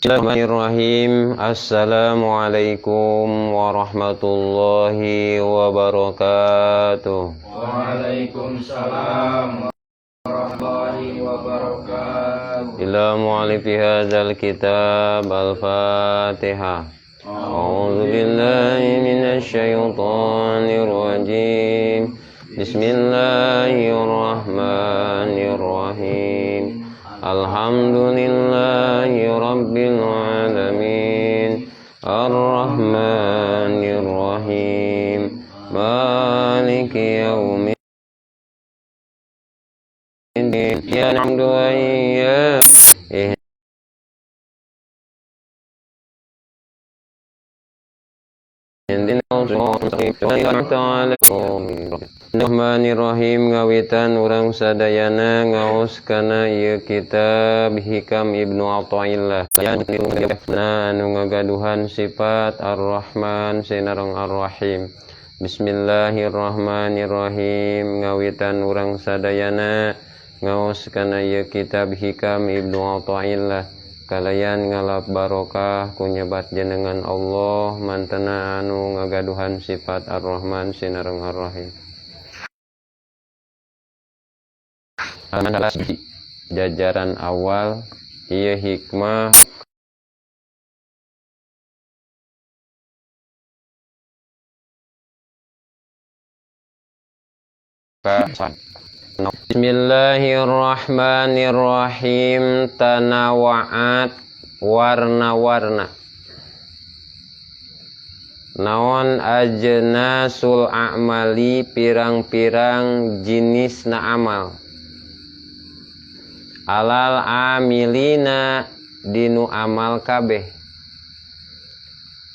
Bismillahirrahmanirrahim. Assalamualaikum warahmatullahi wabarakatuh. Waalaikumsalam warahmatullahi wabarakatuh. Ila mu'alifi hadzal kitab al-Fatihah. A'udzu billahi minasy syaithanir rajim. Bismillahirrahmanirrahim. Alhamdulillahi rabbil alamin. Arrahmanir rahim. Maliki yaumiddin. Iyyaka na'budu wa iyyaka Bismillahirrahmanirrahim. Ngawitan urang sadayana ngaos kana ieu kitab Hikam Ibnu Athaillah. Anu ngagaduhan sifat Ar-Rahman sinareng Ar-Rahim. Bismillahirrahmanirrahim. Ngawitan urang sadayana ngaos kana ieu kitab Hikam Ibnu Athaillah. Kalayan ngalap barokah ku nyebat jenengan Allah mantena anu ngagaduhan sifat Ar-Rahman sinareng Ar-Rahim. Jajaran awal ieu hikmah Bismillahirrahmanirrahim. Tanawa'at warna-warna. Naon ajnasul a'mali pirang-pirang jenis na amal. Alal amilina dinu amal kabeh.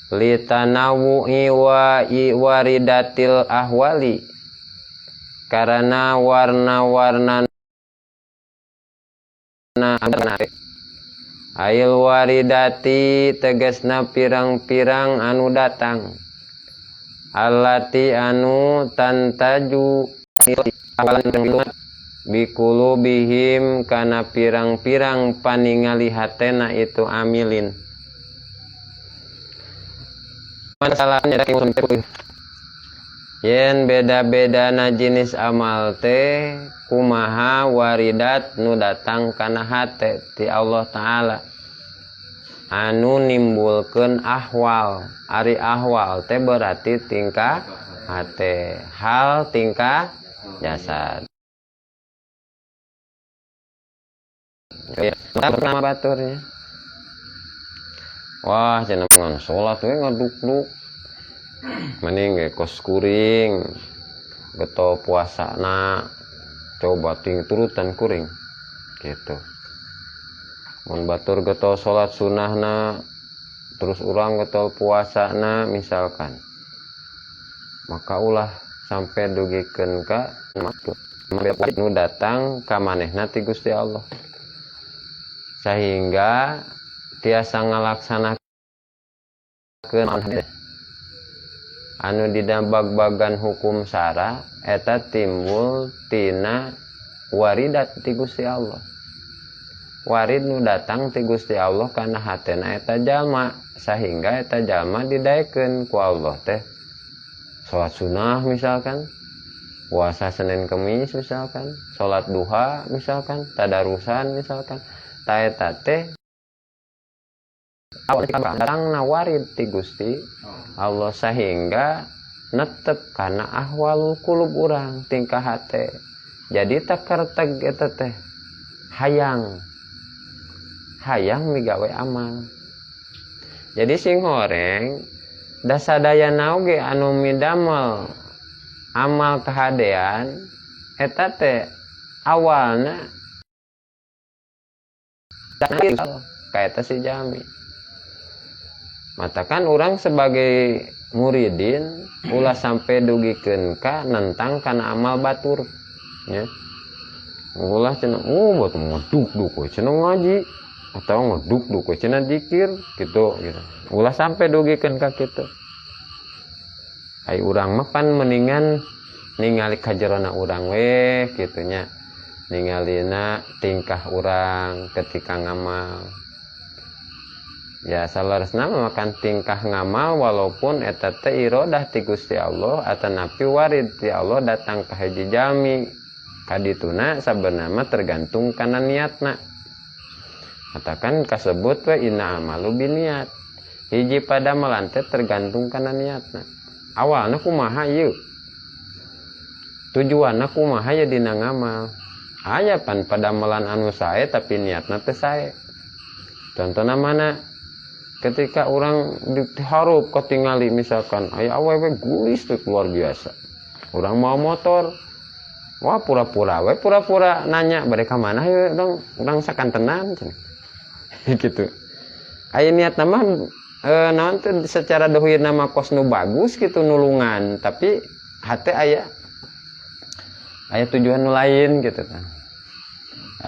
Litanawu'i wa waridatil ahwali. Karena warna-warna ail waridati tegasna pirang-pirang anu datang. Allati anu tantaju bikulubihim kana pirang-pirang paningali hatena itu amilin. Yen beda-bedana jenis amal teh kumaha waridat nu datang kana hate ti Allah Ta'ala anu nimbulkeun ahwal. Ari ahwal teh berarti tingkah hate, hal tingkah jasad. Nama baturnya. Wah, cenah ngan salat we ngaduk-duk. Mending ge kos kuring getol puasana coba ting turutan kuring gitu. Mun batur getol salat sunahna terus urang getol puasana misalkan, maka ulah sampai dugikeun ka nu datang ka manehna ti Gusti Allah sehingga tiasa ngalaksanakeun anu dina bag-bagan hukum sara eta timbul tina waridat ti Gusti Allah. Warid nu datang ti Gusti Allah kana hatena eta jalma sehingga eta jalma didaekeun ku Allah teh salat sunah misalkan, puasa Senin Kemis misalkan, salat duha misalkan, tadarusan misalkan, ta eta teh datang warid ti Gusti Allah sehingga netep kana ahwalul qulub urang tingkah hate. Jadi takerteg eta teh hayang hayang migawe amal. Jadi sing horeng dasadayana oge anu midamel amal kahadean eta teh awalna kaeta si jami. Matakan orang sebagai muridin ulah sampai dugikeun ka nentang kana amal batur nya. Ulah cenah oh batu ngeduk-duk we cenah ngaji atau ngeduk-duk we cenah zikir gitu gitu. Ulah sampai dugikeun ka kitu. Ai urang mah pan mendingan ningali kajerona urang we kitu nya. Ningalina tingkah urang ketika ngamal. Ya saleresna mah makan tingkah ngamal walaupun eta teh irodah ti Gusti Allah atanapi warid ti Allah datang ka hiji jalmi kadituna sabenerna mah tergantung kana niatna. Katakan kasebut we inna amalu biniat. Hiji padamelan teh tergantung kana niatna. Awalna kumaha ieu? Tujuanna kumaha ya dina ngamal? Aya pan padamelan anu sae tapi niatna teu sae. Contohna mana? Ketika orang diharup ketingali misalkan aya awewe gulis tuh luar biasa. Orang mau motor, wah pura-pura we pura-pura nanya bade ka mana yeuh urang, urang sakantenan cenah. Gitu. Aya niat mah naon teh secara dohir nama kos nu bagus gitu nulungan, tapi hate aya aya tujuan nu lain gitu tah.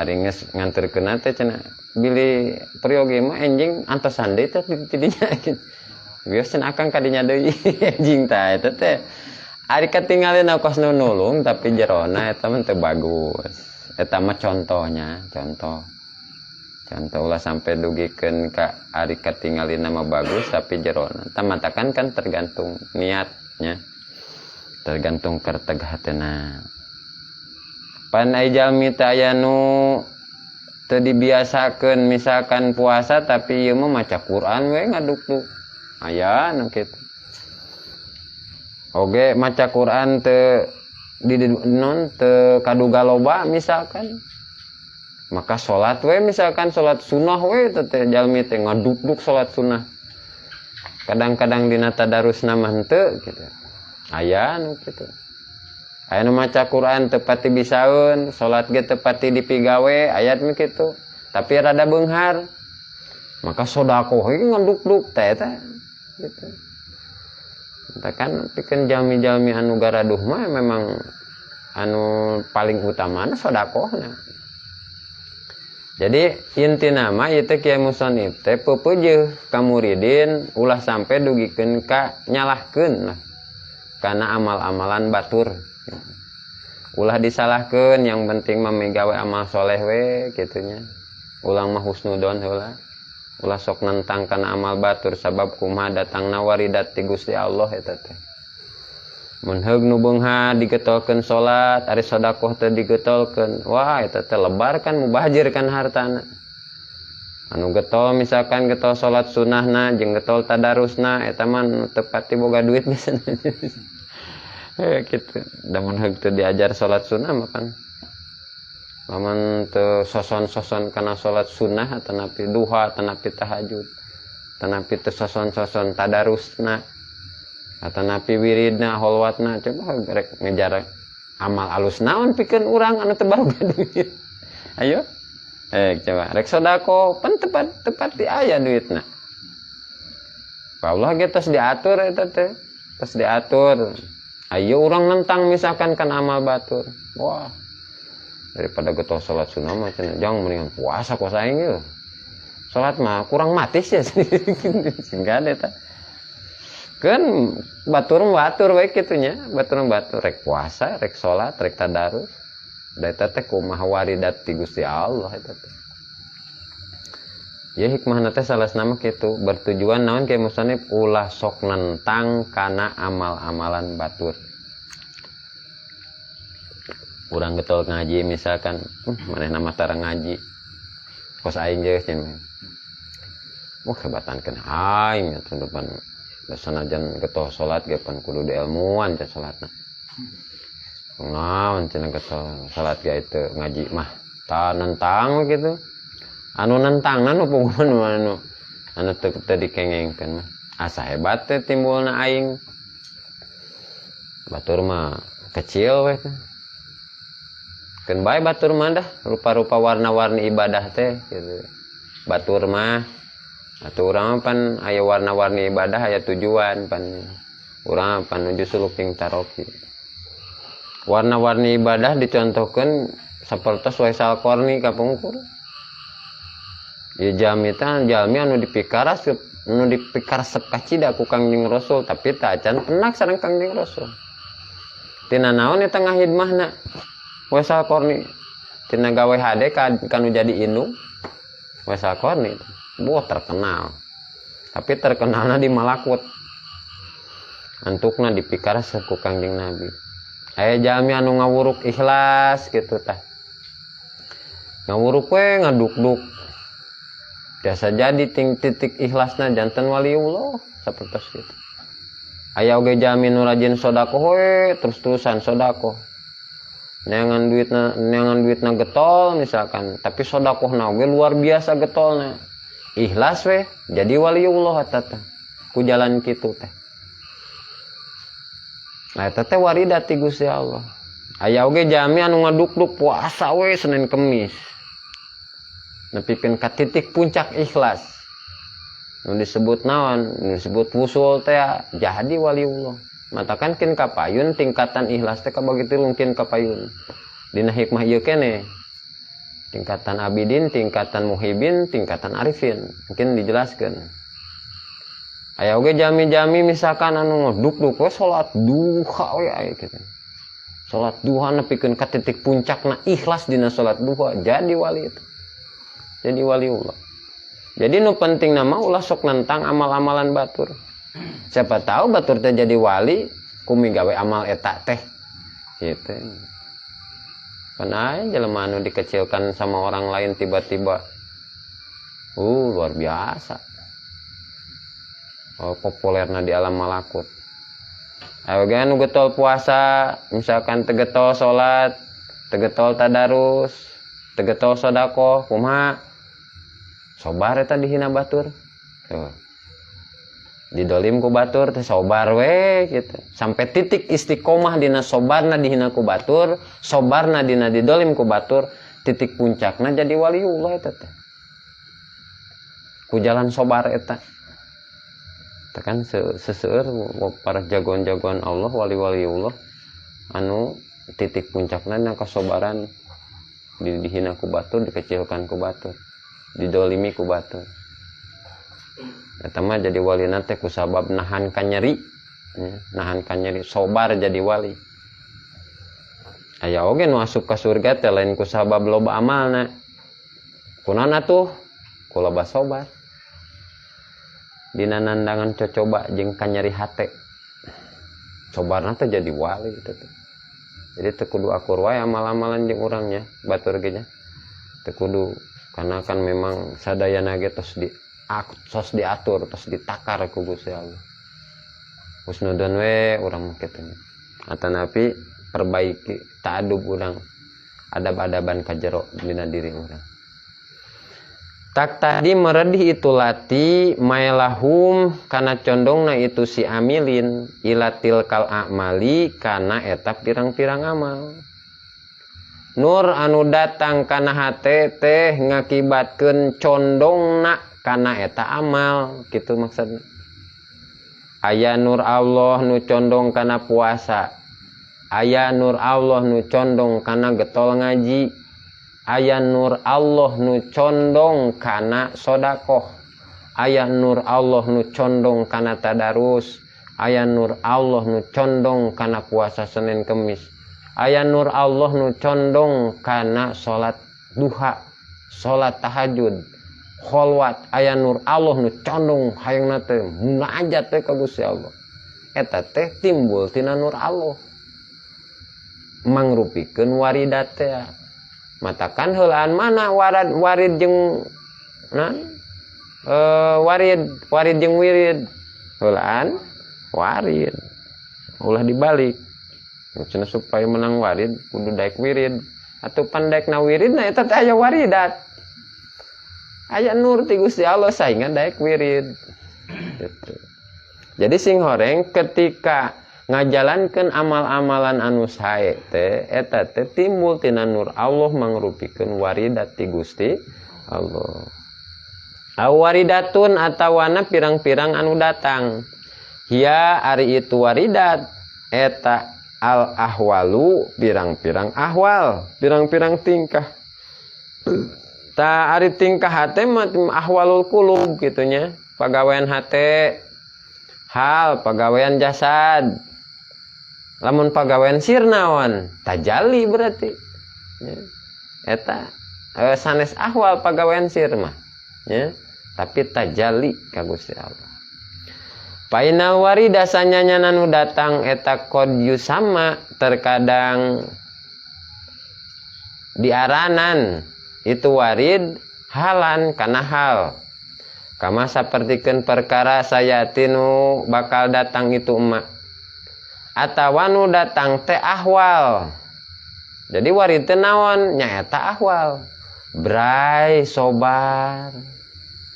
Ari geus nganterkeun teh cenah bilih peryogi mah enjing antosan deui teh ti dinya gitu. Bios cenah akang kadinya deui enjing tah eta teh. Ari katingalina kos nu nulung tapi jerona eta mah teu bagus. Eta mah contohnya, contoh. Contoh ulah sampai dugikeun ka ari katingalina mah bagus tapi jerona. Tah matakan kan tergantung niatnya. Tergantung kerteg hatena. Pan ai jalmi teh aya nu teu dibiasakeun misalkan puasa tapi ieu mah maca Quran we ngaduk-duk. Aya nu kitu. Oge maca Quran teu di non teu kaduga loba misalkan. Maka salat we misalkan salat sunnah we teh teh jalmi teh ngaduk-duk salat sunnah. Kadang-kadang dina tadarusna mah henteu kitu. Aya nu kitu. Aya nu maca Quran teu pati bisaeun, salat ge teu pati dipigawe, aya nu kitu. Tapi rada beunghar. Maka sedekah we ngaduk-duk teh eta gitu. Eta kan pikeun jalmi-jalmi anu garaduh mah memang anu paling utamana sedekahna. Jadi intina mah ieu teh Kiai Musonif teh peupeujeuh ka muridin ulah sampai dugikeun ka nyalahkeun lah kana amal-amalan batur. Ulah disalahkeun, yang penting mah migawe amal soleh we kitunya. Ulah mah husnudon heula. Ulah sok nentang kana amal batur sabab kumaha datangna waridat ti Gusti Allah eta teh. Mun heug nu beunghar digetolkeun salat, ari sedekah teh digetolkeun. Wah, eta teh lebar kan mubazir kan hartana. Anu getol misalkan getol salat sunahna jeung getol tadarusna eta mah nu teu pati boga duit biasana. Gitu. Da mun heug teu diajar salat sunah mah kan lamun teu soson-soson kana salat sunnah atanapi duha atanapi tahajud atanapi teu soson-soson tadarusna atanapi wiridna holwatna coba rek ngejar amal alus naon pikeun urang anu teu baroga duit. Ayo. Coba rek sedekah pan tepat di aya duitna. Allah ge tos diatur eta teh. Tos diatur. Ayo urang nentang misalkan kan amal batur. Wah. Daripada getol salat sunnah mah cenah jang mendingan puasa kos aing ieu. Salat mah kurang matis ya. Sehingga eta. Kan batur batur we kitu nya, batur batur rek puasa, rek salat, rek tadarus. Da eta teh kumaha waridat ti Gusti Allah eta teh. Ya hikmahna teh salasna mah kitu, bertujuan naon kieu musonif ulah sok nentang kana amal-amalan batur. Urang getol ngaji misalkan, manehna mah tara ngaji. Kos aing geus cenah. Wah hebatan kan aing atuh depan sanajan getol salat ge pan kudu dielmuan teh salatna. Naon cenah getol salat ge itu ngaji mah ta nentang gitu. Anu nentangna nu puguh anu anu teu dikengengkeun mah. Asa hebat teh timbulna aing. Batur mah kecil we teh. Keun bae batur mah dah rupa-rupa warna-warni ibadah teh gitu. Batur mah atuh urang mah pan aya warna-warni ibadah aya tujuan pan urang pan nuju suluking taroki. Warna-warni ibadah dicontohkeun sapertos Waisal Qarni kapungkur. Ya jalmi teh jalmi anu dipikaras anu dipikaresep kacida ku Kangjeng Rasul tapi teh acan penak sareng Kangjeng Rasul. Tina naon eta ngahidmahna? Waisal Qarni tina gawe hade kanu jadi indung Waisal Qarni buah terkenal. Tapi terkenalna di malakut. Antukna dipikaresep ku Kangjeng Nabi. Aya jalmi anu ngawuruk ikhlas gitu tah. Ngawuruk we ngaduk-duk. Biasa jadi titik ikhlasna janten waliullah sapertos gitu. Aya oge jalmi nu rajin sedekah we terus-terusan sedekah. Neangan duitna getol misalkan, tapi sedekahna oge luar biasa getolna. Ikhlas we jadi waliullah eta teh. Ku jalan kitu teh. Nah, eta teh waridat ti Gusti Allah. Aya oge jalmi anu ngaduk-duk puasa we Senin Kemis. Nepikeun ka titik puncak ikhlas. Nu disebut naon? Nu disebut wusul teh jadi waliullah. Matakan kin kapayun tingkatan ikhlas teh kabagi tilu kin kapayun. Dina hikmah ieu keneh. Tingkatan abidin, tingkatan muhibin, tingkatan arifin. Mungkin dijelaskan. Aya oge jalmi-jalmi misalkan anu ngeduk-duk we salat duha we aya kitu. Salat duha nepikeun ka titik puncakna ikhlas dina salat duha jadi wali itu. Jadi waliullah. Jadi nu penting nama ulah sok nentang amal-amalan batur. Siapa tahu batur teh jadi wali ku migawe amal eta teh. Gitu. Karena jelema anu dikecilkan sama orang lain tiba-tiba luar biasa. Oh, populerna di alam malakut. Ayo ge anu getol puasa, misalkan teu getol salat, teu getol tadarus, teu getol sedekah, kumaha? Sobar eta dihina batur. Tuh. Didolim ku batur teh sobar we gitu. Sampai titik istiqomah dina sobarna dihina ku batur, sobarna dina didolim ku batur, titik puncakna jadi waliullah eta teh. Ku jalan sobar eta. Kan seseur para jagoan-jagoan Allah, wali-wali Allah anu titik puncakna na kasobaran dihina ku batur, dikecilkan ku batur, didolimi ku batur. Eta mah jadi wali teh ku sabab nahan kanyeri, ya, nahan kanyeri, sobar jadi wali. Aya oge nu asup ka surga teh lain ku sabab loba amalna. Kunaon atuh? Ku loba sobar. Dina nandangan cocoba jeung kanyeri hate. Sobarna teh jadi wali gitu teh. Jadi teu kudu akur wae amal-amalan jeung urang nya, batur ge nya. Teu kudu, karena kan memang sadayana ge tos diatur, tos ditakar ku Gusti Allah. Husnudon we urang mah kitu nya. Atanapi perbaiki ta'adub urang, adab-adaban ka jero dina diri urang. Tak tadi meredih itu lati mailahum kana condongna itu si amilin ilatil kal amali kana eta pirang-pirang amal. Nur anu datang kana hate teh ngakibatkeun condongna kana eta amal gitu maksudna. Aya nur Allah nu condong kana puasa, aya nur Allah nu condong kana getol ngaji, aya nur Allah nu condong kana sodakoh, aya nur Allah nu condong kana tadarus, aya nur Allah nu condong kana puasa Senin Kemis, aya nur Allah nu condong kana salat duha, salat tahajud, kholwat, aya nur Allah nu condong hayangna teh munajat teh ka Gusti Allah. Eta teh timbul tina nur Allah, mangrupikeun waridat teh. Matakan heulaan mana warad warid jeung nan warid, warid jeung wirid, heulaan warid, ulah dibalik. Maksudnya supaya menang warid kudu daek wirid atau pandaek na wirid. Nah, eta teh aya waridat, aya nur ti Gusti Allah sehingga daek wirid gitu. Jadi sing horeng ketika ngajalankeun amal-amalan anu sae teh, eta teh timbul tina nur Allah, mangrupikeun waridat ti Gusti Allah. Awaridatun atawana pirang-pirang anu datang, hiya ari itu waridat eta al ahwalu pirang-pirang ahwal, pirang-pirang tingkah. Ta ari tingkah hate mah ahwalul qulub gitu nya, pagawean hate, hal pagawean jasad. Lamun pagawean sir naon? Tajalli berarti ya. Eta sanes ahwal pagawean sir mah ya. Tapi tajalli ka Gusti Allah. Painal warida sanyanya nu datang eta qad yusama terkadang diaranan itu warid halan kana hal. Kama sapertikeun perkara sayatinu bakal datang itu emak. Atawa nu datang teh ahwal. Jadi warid teh naon? Nyaeta ahwal. Bray sobar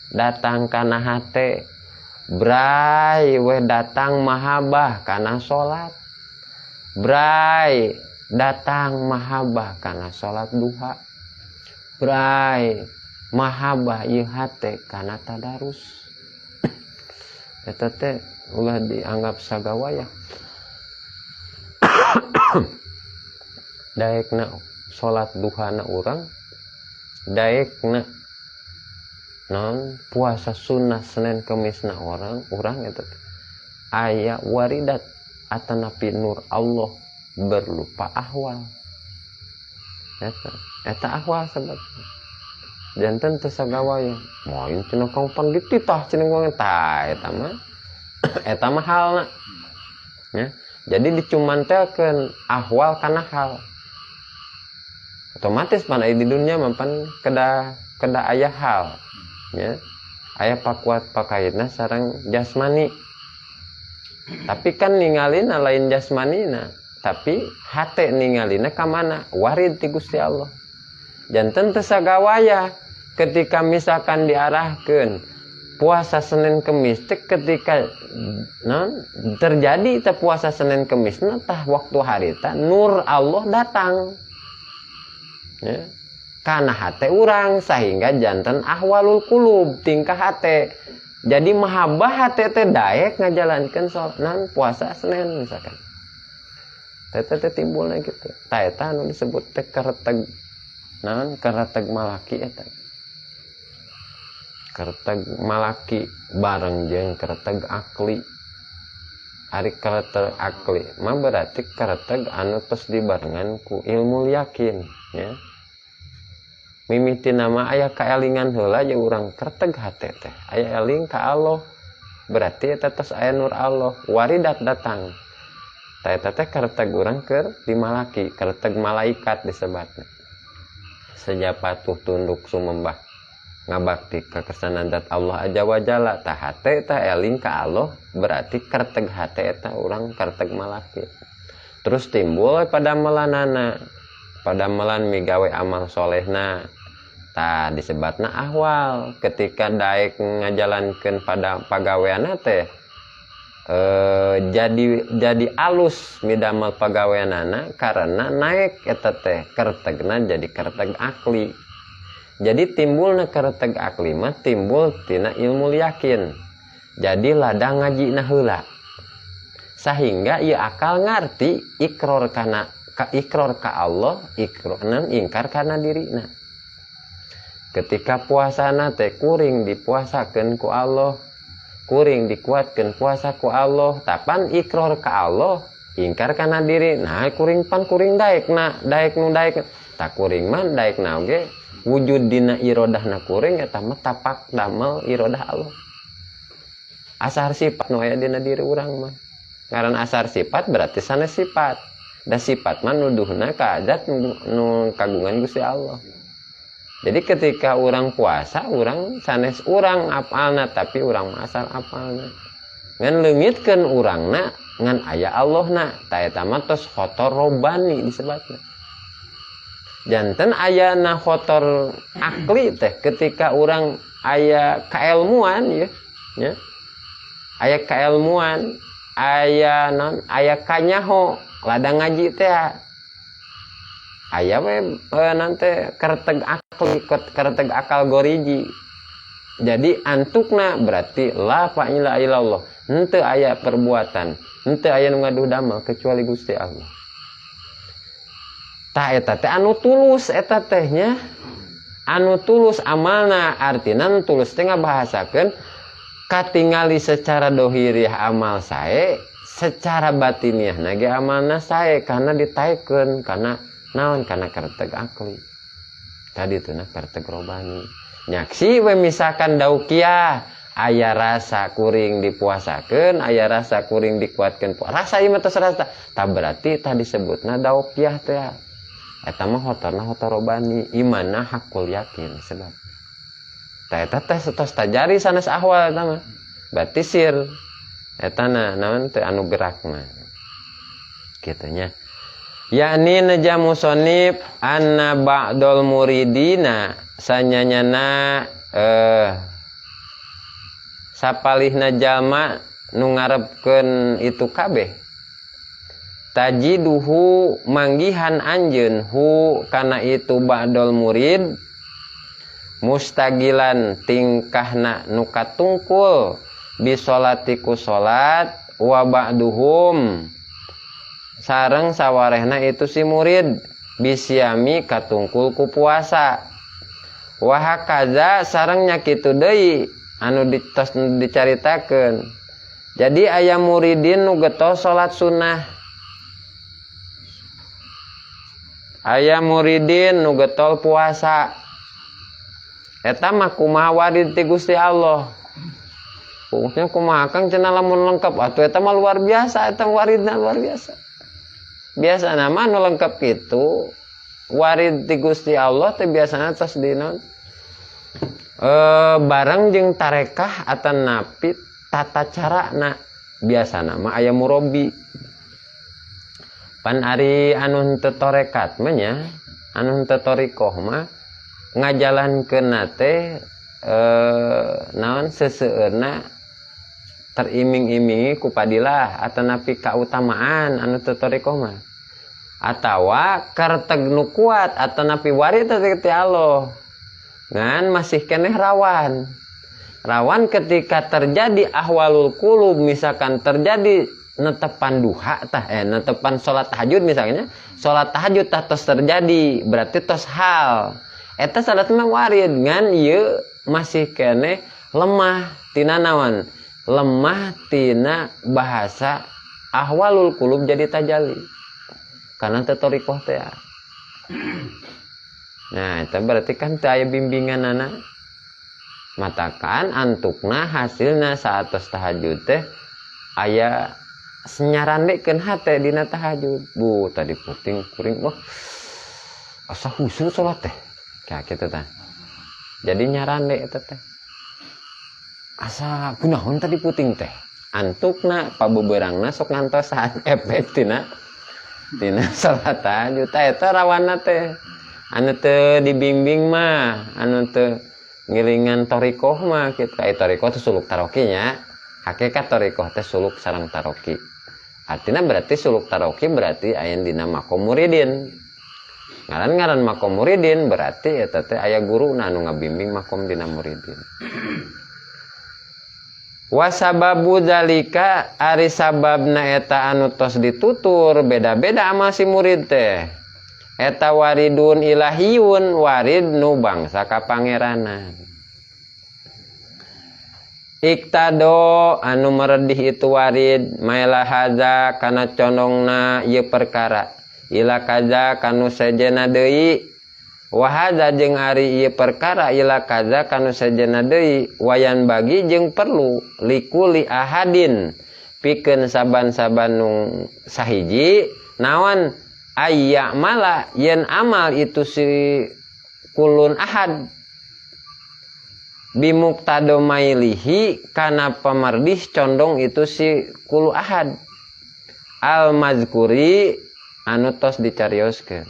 datang kana hate. Bray weh datang mahabbah kana salat. Bray datang mahabbah kana salat duha. Bray mahabbah ieu hate kana tadarus. Eta teh ulah dianggap sagawayah. Daekna salat duhana urang, daekna non puasa sunnah Senin Kemisna orang eta teh aya waridat atanapi nur Allah berlupa ahwal. Eta ahwal sebetulna. Janten teu sagawaya. Moal cenah kang pan dititah cenah wong tah eta mah. Eta mah halna. Ya. Jadi dicumantelkeun ahwal kana hal. Otomatis pan aya di dunia mah pan kedah aya hal. Ya. Aya pakuat pakaitna sareng jasmani. Tapi kan ningalina lain jasmanina, tapi hate ningalina ka mana? Warid ti Gusti Allah. Janten teu sagawaya ketika misalkan diarahkeun puasa Senin Kemis teh ketika non terjadi teh puasa Senin Kemis na tah waktu harita nur Allah datang. Ya. Kana hate urang sehingga janten ahwalul qulub tingkah hate. Jadi mahabbah hate teh daek ngajalankeun non puasa Senin misalkan. Teh teh timbulna kitu. Tah eta anu disebut teh kereteg naon kereteg malaki eta. Kereteg malaki bareng jeung kereteg akli. Ari kereteg akli mah berarti kereteg anu tos dibarengan ku ilmu yakin ya. Mimiti nama aya kaelingan heula jeung urang kereteg hate teh. Aya eling ka Allah berarti eta tos aya nur Allah waridat datang. Tah eta teh kereteg urang keur dimalaki, kereteg malaikat disebatna. Seja patuh tunduk sumembah ngabakti ka kersana zat Allah aja wajala. Tah hate teh eling ka Allah berarti kereteg hate eta urang kereteg malaki. Terus timbul pada melanana, pada melan migawe amal solehna. Tah disebatna ahwal ketika daek ngajalankeun pada pagaweanna teh jadi alus midamel pagaweanana karena naik eta teh keretegna jadi kereteg akli. Jadi timbulna kereteg akli mah timbul tina ilmu yakin. Jadi ladang ngajina heula. Sehingga ieu akal ngarti ikror kana ka ikror ka Allah, ikror nan ingkar kana dirina. Ketika puasana teh kuring dipuasakeun ku Allah, kuring dikuatkeun puasa ku Allah, tapan ikror ka Allah, ingkar kana diri. Nah, kuring pan kuring daek na, daek nu daek. Tak kuring mah daek na oge wujud dina irodahna kuring eta mah tapak damel irodah Allah. Asar sifat nu aya dina diri urang mah. Ngaran asar sifat berarti sanes sifat. Da sifat mah nuduhna ka zat nu kagungan Gusti Allah. Jadi ketika orang puasa, orang sanes urang apalna, tapi urang mah asal apalna. Ngan leungitkeun urangna ngan aya Allahna, ta eta mah tos khotor robani disebatna. Janten ayana khotor akli teh ketika urang aya kaelmuan ya, ya. Aya kaelmuan, aya non, aya kanyaho, ladang ngaji teh. Aya we nanti kereteg akli, kereteg akal goriji. Jadi antukna berarti la ilaha illallah. Henteu aya perbuatan, henteu aya nu ngaduh damel kecuali Gusti Allah. Tah eta teh anu tulus eta teh nya. Anu tulus amalna artina nu tulus teh ngabahasakeun katingali secara dohiriah amal sae, secara batiniah na ge amalna sae karena ditaekeun kana naon kana kereteg akli. Tadi teh na kereteg robani. Nyaksi we misalkan daukiah aya rasa kuring dipuasakeun, aya rasa kuring dikuatkeun. Rasa ieu mah tos rasa. Tah berarti tadi disebutna daukiah teh. Eta mah hotorna hotor robani, imanna hakul yakin sebab. Tah eta teh tos tajari sanes ahwal eta mah. Berarti sir eta na naon teh anu gerakna. Kitu nya. Yakni neja musonib anna ba'dol muridina sanyanyana sapalihna jalma nu ngarepkeun itu kabeh tajiduhu manggihan anjeun hu kana itu ba'dol murid mustagilan tingkahna nu katungkul bisolati ku salat wa ba'duhum sareng sawarehna itu si murid bisiami katungkul ku puasa wa hakaza sareng nya kitu deui anu ditos dicaritakeun. Jadi aya muridin nu getol salat sunnah, aya muridin nu getol puasa. Eta mah kumaha warid ti Gusti Allah. Pokoknya kumaha Kang cenah lamun lengkap atuh eta mah luar biasa, eta waridna luar biasa. Biasana mah nu lengkap kitu warid ti Gusti Allah teh biasana tos dina bareng jeung tarekah atanapi tata carana. Biasana mah aya murabi. Pan ari anu henteu tarekat mah nya, anu henteu thariqah mah ngajalankeunna teh naon seseueurna teriming-imingi ku padilah atanapi kautamaan anu teu thariqah mah. Atawa kerteg nu kuat atanapi warid teh Allah. Ngan masih keneh rawan. Rawan ketika terjadi ahwalul qulub, misalkan terjadi netepan duha tah, netepan salat tahajud misalnya, salat tahajud tah tos terjadi, berarti tos hal. Eta salat mah warid ngan ieu masih keneh lemah tina naon? Lemah tina bahasa ahwalul qulub jadi tajali. Karena teu thariqah teh. Nah, itu berarti kan teu aya bimbinganana. Matakan antukna hasilna saat tos tahajud teh aya senyarandekeun hate dina tahajud. Bu, tadi puting kuring wah asa husu salat teh. Kayak kitu tah. Jadi nyarande eta teh. Asa kunaon tadi puting teh. Antukna pabeberangna sok ngantosan efek tina salat tahajud. Tah eta rawanna teh. Anu teu dibimbing mah, anu teu ngiringan thariqah mah kitu. Ai thariqah teh suluk taroki nya. Hakikat thariqah teh suluk sareng taroki. Artinya berarti suluk taroki berarti aya dina makom muridin. Ngaran-ngaran makom muridin berarti eta teh aya guruna anu ngabimbing makom dina muridin. Wasababu zalika ari sababna eta anu tos ditutur beda-beda amal si murid teh. Eta waridun ilahiyun warid nu bangsa kapangeranan. Iktado anu meredih itu warid maila haza kana condongna ieu perkara ila kaza kanu sejena deui wa haza jeung ari ieu perkara ila kaza kanu sejena deui wayan bagi jeung perlu likuli ahadin pikeun saban-saban nu sahiji naon ayya mala yen amal itu si kulun ahad bimuktado mailihi kana pamardih condong itu si kulu ahad al mazkuri anu tos dicarioskeun.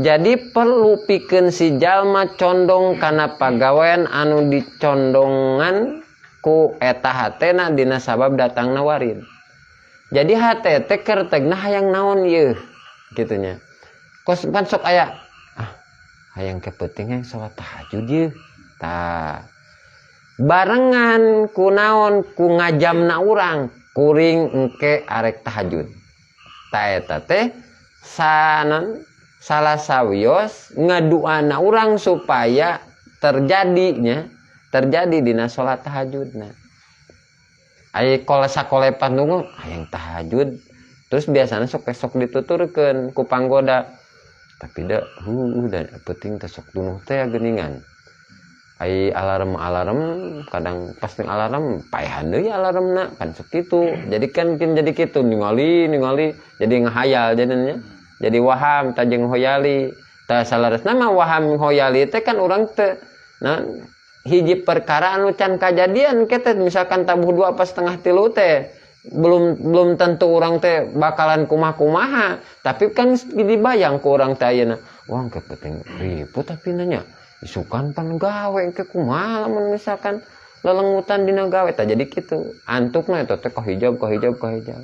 Jadi perlu pikeun si jalma condong kana pagawean anu dicondongan ku eta hatena dina sabab datangna warid. Jadi hate teh kertegna hayang naon ieu kitu nya. Kos pan sok aya ah hayang kepeuting hayang salat tahajud ieu. Tah barengan ku naon ku ngajamna urang kuring engke arek tahajud. Tah eta teh sanan salah sawios ngaduana urang supaya terjadinya terjadi dina salat tahajudna. Ai sakolepan nunggu hayang tahajud terus biasanya sok dituturkeun ku panggoda. Tapi da da penting teh sok dunuh teh geuningan. Ai alarm-alarm kadang pas ning alarm paehan deui alarmna kan sok kitu. Jadi kan mungkin jadi kitu ningali ningali jadi ngahayal jadinya. Jadi waham tah jeung hoyali. Tah salaresna mah waham hoyali teh kan urang teh nah hiji perkara anu can kajadian ke teh misalkan tabuh 2 apa setengah tilu teh belum tentu urang teh bakalan kumaha-kumaha, tapi kan dibayang ku urang teh ayeuna wah ke penting ribut tapi nanya isukan pan gawe ke kumaha lamun misalkan lelengutan dina gawe tah jadi kitu antukna eta teh kahijab kahijab kahijab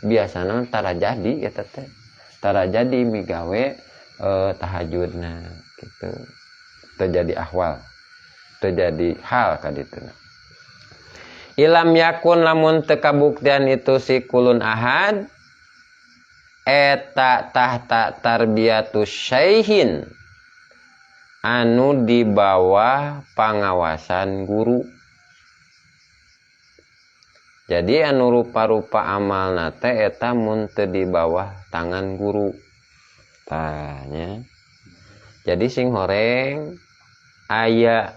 biasana tara jadi eta teh tara jadi migawe tahajudna gitu terjadi ahwal terjadi hal kadituna ilam yakun lamun teu kabuktian itu si kulun ahad eta tahta tarbiyatus syaihin anu di bawah pangawasan guru. Jadi anu rupa-rupa amalna teh eta mun teu di bawah tangan guru. Tanya. Jadi sing horeng aya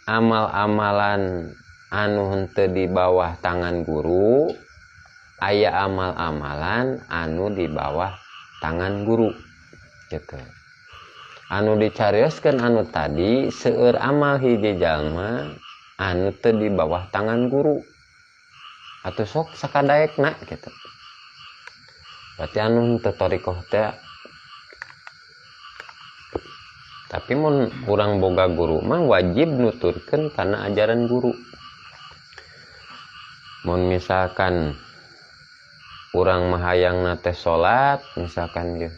amal-amalan anu henteu di bawah tangan guru, aya amal-amalan anu di bawah tangan guru gitu. Anu dicarioskeun anu tadi seueur amal hiji jalma anu teu di bawah tangan guru atau sok sakadaekna gitu. Berarti anu teu thariqah teh. Tapi mun urang boga guru mah wajib nuturkeun kana ajaran guru. Mun misalkan urang mah hayangna teh salat misalkan ge,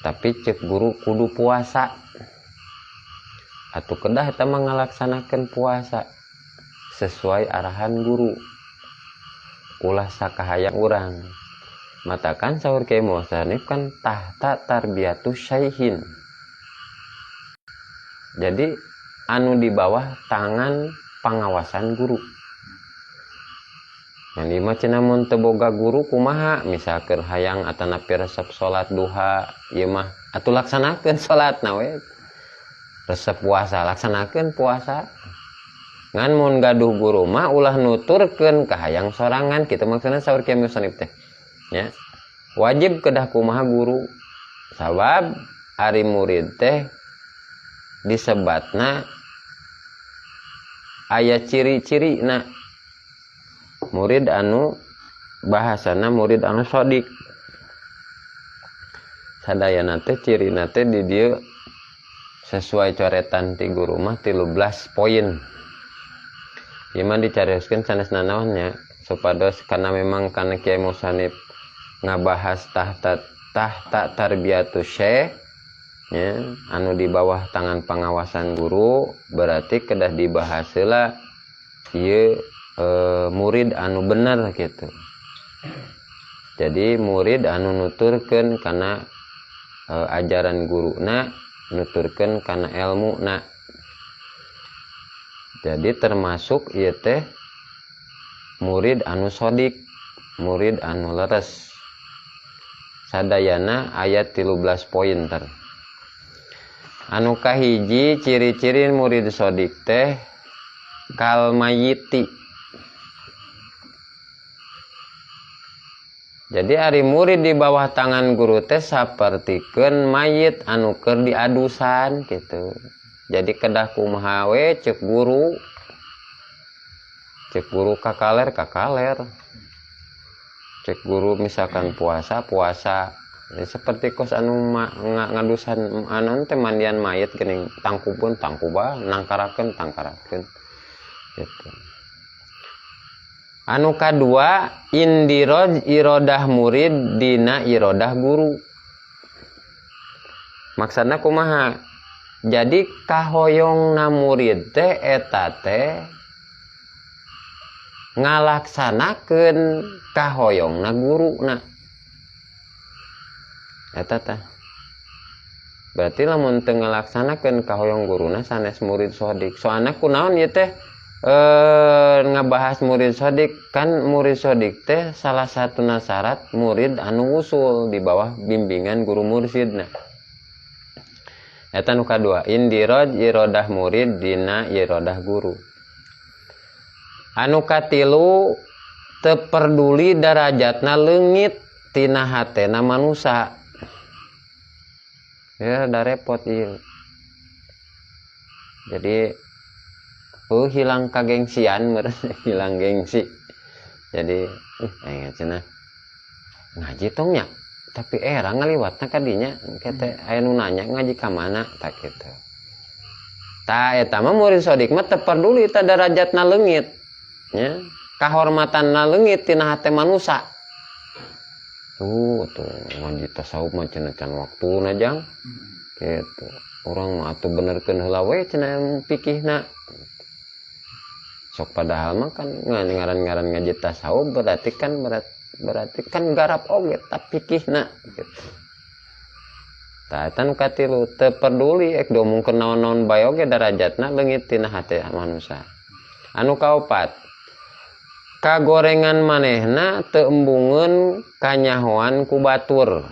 tapi cek guru kudu puasa atuh kedah eta mah ngalaksanakeun puasa sesuai arahan guru, ulah sakahayang urang. Matakan saur Kiai Musanif kan tahta tarbiyatus syaihin, jadi anu di bawah tangan pengawasan guru. Yang di mah cenah mun teu boga guru kumaha, misalkan hayang atanapi resep salat duha ieu mah atuh laksanakeun salatna we, resep puasa laksanakeun puasa. Ngan mun gaduh guru mah ulah nuturkeun ka hayang sorangan kitu maksudna saur Kiai Musanif teh nya. Wajib kedah kumaha guru, sabab ari murid teh disebatna aya ciri-cirina. Murid anu bahasana murid anu sodik sadayana teh cirina teh di dieu sesuai coretan ti guru mah 13 poin. Ieu mah dicarioskeun sanes nanaon nya supados karena memang kana Kiai Musanif ngabahas tahta tarbiyatus syekh nya anu di bawah tangan pengawasan guru, berarti kedah dibahas heula ieu murid anu bener gitu. Jadi murid anu nuturkeun kana ajaran guruna, nuturkeun kana elmuna. Jadi termasuk ieu teh murid anu sodik, murid anu leres. Sadayana ayat 13 poin ter. Anu kahiji ciri-ciri murid sodik teh kal mayiti. Jadi ari murid di bawah tangan guru teh sapertikeun mayit anu keur diadusan gitu. Jadi kedah kumaha we ceuk guru. Ceuk guru kakaler kakaler. Ceuk guru misalkan puasa puasa. Jadi seperti kos anu ngadusan anu teh mandian mayit geuning tangkubun tangkuba nangkarakeun tangkarakeun gitu. Anu kadua indiroj irodah murid dina irodah guru. Maksudna kumaha? Jadi kahoyongna murid teh eta teh ngalaksanakeun kahoyongna guruna. Eta teh. Berarti lamun teu ngalaksanakeun kahoyong guruna sanes murid sodik. Soalna kunaon ieu teh? Ngabahas murid sodik, kan murid sodik teh salah satu syarat murid anu wusul di bawah bimbingan guru mursidna. Eta nu kadua, indiroj irodah murid dina irodah guru. Anu katilu, teu perduli darajatna leungit tina hatena manusa. Ya da repot ieu. Jadi hilang kagengsian meureun, hilang gengsi. Jadi aing cenah ngaji tong nya, tapi era ngaliwatna ka dinya engke teh aya nu nanya ngaji ka mana tak kitu. Ta eta mah murid sodik mah teu peduli ta darajatna leungit nya, kahormatanna leungit tina hate manusa. Tuh tuh ngaji tasawuf mah cenah can waktuna jang kitu. Urang mah atuh benerkeun heula we cenah pikihna. Sok padahal mah kan ngaran-ngaran ngaji tasawuf berarti kan berarti kan garap oge ta pikihna gitu. Tah eta nu katilu, teu peduli ek diomongkeun naon-naon bae oge darajatna leungit tina hate manusa. Anu kaopat, kagorengan manehna teu embungeun kanyahoan ku batur.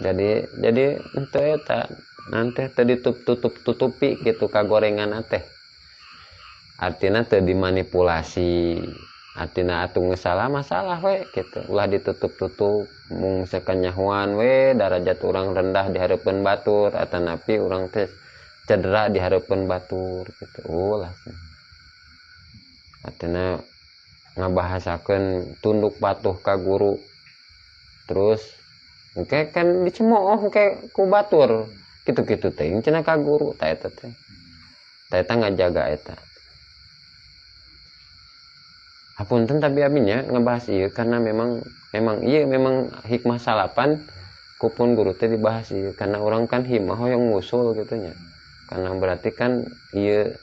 Jadi henteu eta nanti teu ditutup-tutupi gitu kagorengan teh. Artina teu dimanipulasi. Artina atuh geus salah masalah we gitu. Ulah ditutup-tutup mung sakanyahoan we darajat urang rendah di hareupeun batur atanapi urang teh cedera di hareupeun batur gitu. Ulah. Artina ngabahasakeun tunduk patuh ka guru. Terus engke kan dicemooh engke ku batur. Kitu-kitu teh cenah ka guru ta eta teh. Ta eta ngajaga eta. Hapunten tapi abinya ngebahas ieu karena memang ieu memang hikmah salapan kupun guru teh dibahas ieu karena orang kan himah hoyong ngusul gitu nya. Karena berarti kan ieu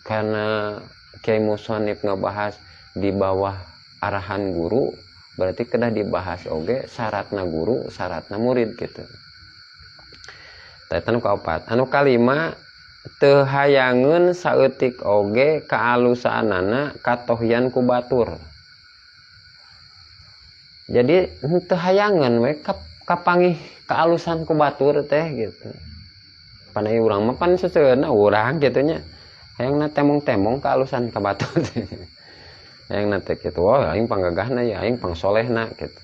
karena Kiai Musonif ngebahas di bawah arahan guru berarti kedah dibahas oge syaratna guru, syaratna murid gitu. Tah eta nu kaopat. Anu kalima, teu hayangeun saeutik oge kaalusanana katohyan ku batur. Jadi henteu hayangeun we kapangih kaalusan ku batur teh gitu. Pan ieu urang mah pan seseueurna urang kitu nya. Hayangna temong-temong kaalusan ka batur teh. Hayangna teh kitu, wah aing panggagahna ya, aing pangsolehna gitu.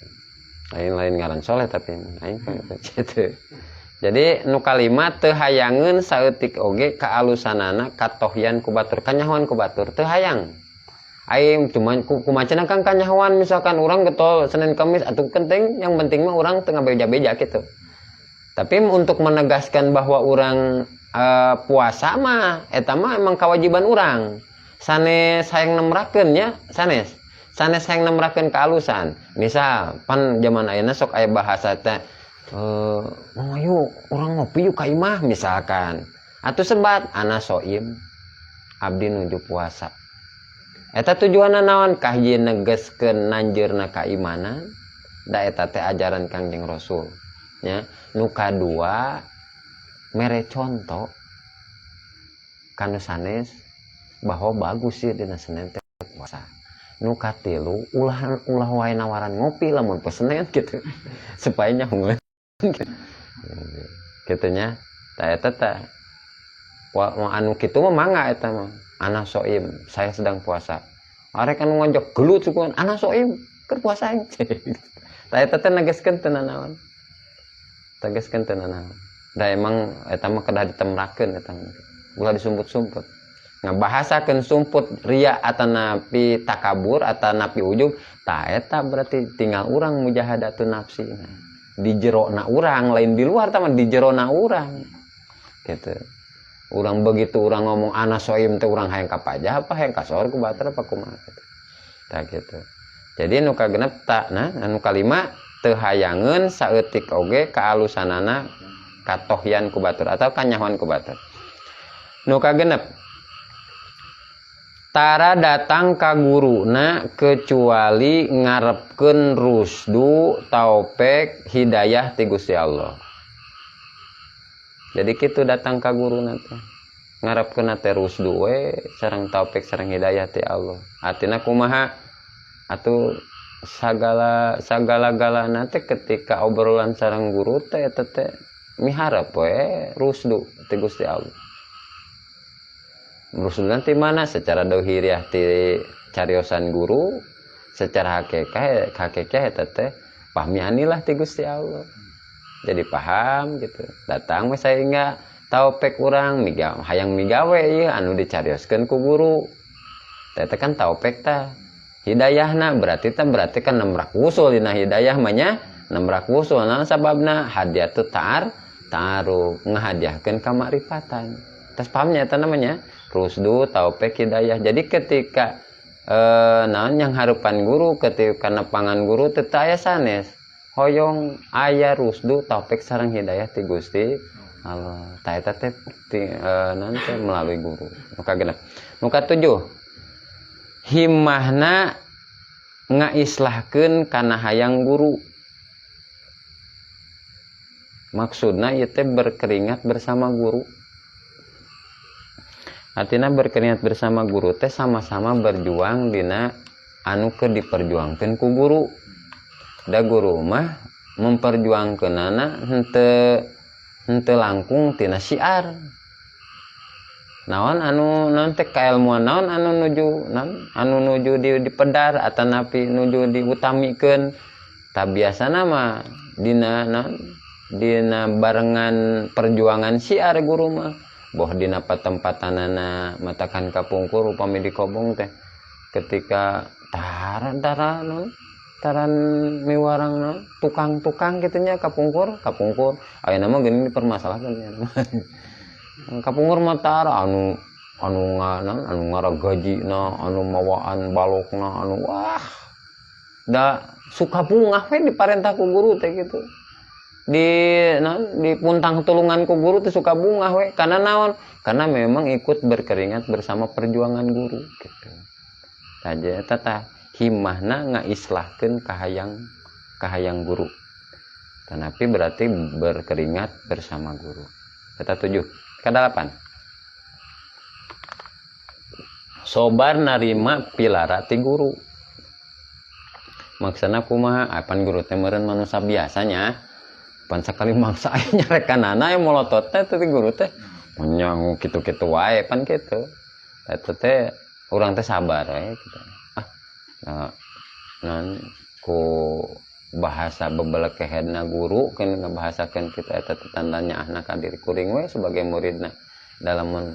Lain lain ngaran soleh tapi aing pang gitu. Jadi nu kalima teu hayangeun saeutik oge kaalusanana katohyan ku batur, kanyahoan ku batur teu hayang. Aing cuman kumacana kan kanyahoan misalkan urang getol Senin Kamis atuh penting, yang penting mah urang teu ngabeja-beja gitu. Tapi untuk menegaskan bahwa urang puasa mah eta mah emang kewajiban urang. Sanes hayang nemrakeun nya, sanes. Sanes hayang nemrakeun kaalusan. Misal pan zaman ayeuna sok aya bahasa teh mau yuk urang ngopi yuk ka imah misalkan. Atuh sebat ana soim abdi nuju puasa. Eta tujuanna naon? Kahiji negeskeun nanjeurna kaimanan, da eta teh ajaran Kangjeng Rasul. Nya, nu kadua mere conto kanu sanes bahwa bagus sih dina Senin teh puasa. Nu katilu ulah wae nawaran ngopi lamun poe Senin gitu. Supaya nyahoeun. Kitu nya. Tah eta teh. Wa anu kitu mah mangga eta mah. Ana soim, saya sedang puasa. Arek anu ngajak gelut sukuan, ana soim, keur puasa aing. Tah eta teh negeskeun teu nanaon. Tegeskeun teu nanaon. Da emang eta mah kedah ditemrakeun eta mah. Ulah disumput-sumput. Ngabahasakeun sumput ria atanapi takabur atanapi ujub, tah eta berarti tinggal urang mujahadatun nafsi. Di jerona urang, lain di luar tah mah di jerona urang. Gitu. Urang begitu urang ngomong ana soim teh urang hayang ka pajah apa hayang ka sor ku batur apa kumaha gitu. Tah gitu. Jadi nu kagenep tak nah anu kalima teu hayangeun saeutik oge kaalusanana katohyan ku batur atau kanyahoan ku batur. Nu kagenep tara datang ka guruna kecuali ngarepkeun rusdu taufik hidayah ti Gusti Allah. Jadi kitu datang ka guruna teh ngarepkeun teh rusdu we sareng taufik sareng hidayah ti Allah. Artina kumaha? Atuh sagala-galana teh ketika obrolan sareng guru teh eta teh Miharep we rusdu ti Gusti Allah. Rusdu nanti mana secara dohiriah ti cariosan guru, secara hakikat hakikat eta teh pahmianilah ti Gusti Allah. Jadi paham gitu. Datang we sehingga taupek urang miga, hayang migawe ieu anu dicarioskeun ku guru. Teh kan taupek tah. Hidayahna berarti teh berarti kan nemrak wusul dina hidayah mah nya, nemrak wusul naon sababna hadiah tu ta'aruf ngahadiahkeun ka makrifatan. Tos pahamnya eta namanya rusdu taupek hidayah. Jadi ketika naon yang harupan guru ketika nepangan guru teu aya sanes hoyong aya rusdu taupek sareng hidayah ti Gusti Allah. Tah eta teh naon teh melalui guru. Nu kagenep. Nu katujuh, himmahna ngaislahkeun kana hayang guru. Maksudna ieu teh berkeringat bersama guru. Artinya berkeringat bersama guru teh sama-sama berjuang dina anu keur diperjuangkeun ku guru. Da guru mah memperjuangkeunana henteu langkung tina syiar. Naon anu naon teh kailmuan naon anu nuju naon anu nuju di dipedar atanapi nuju diutamikeun. Ta biasana mah dina naon dina barengan perjuangan syiar guru mah. Boh dina patempatanana matakan kapungkur upami di Kobong teh ketika taran tara non taran miwarang non tukang-tukang kitu nya kapungkur kapungkur ayeuna mah geuning dipermasalahkeun nya. Kapungkur mah tara anu anu nganan anu ngaragajina anu mawaan balokna anu wah da suka bungah we diparentah ku guru teh kitu. Di naon di puntang tulungan ku guru teh suka bungah we karena naon karena memang ikut berkeringat bersama perjuangan guru gitu. Saja eta tah himmahna ngaislahkeun kahayang kahayang guru. Tetapi berarti berkeringat bersama guru. Eta 7. Kadalapan. Sobar narima pilara ti guru. Maksana kumaha apan guru teh meureun manusia biasanya. Pan sakali mangsa aya nyarekanana aya molotot teh ti guru teh menyang kitu-kitu wae pan kitu. Eta teh urang teh sabar we kitu. Ah, nah, non ku bahasa bebelekehedna guru kan ngabahasakeun kita eta teh tanda nyaahna ka diri kuring we sebagai muridna. Dalam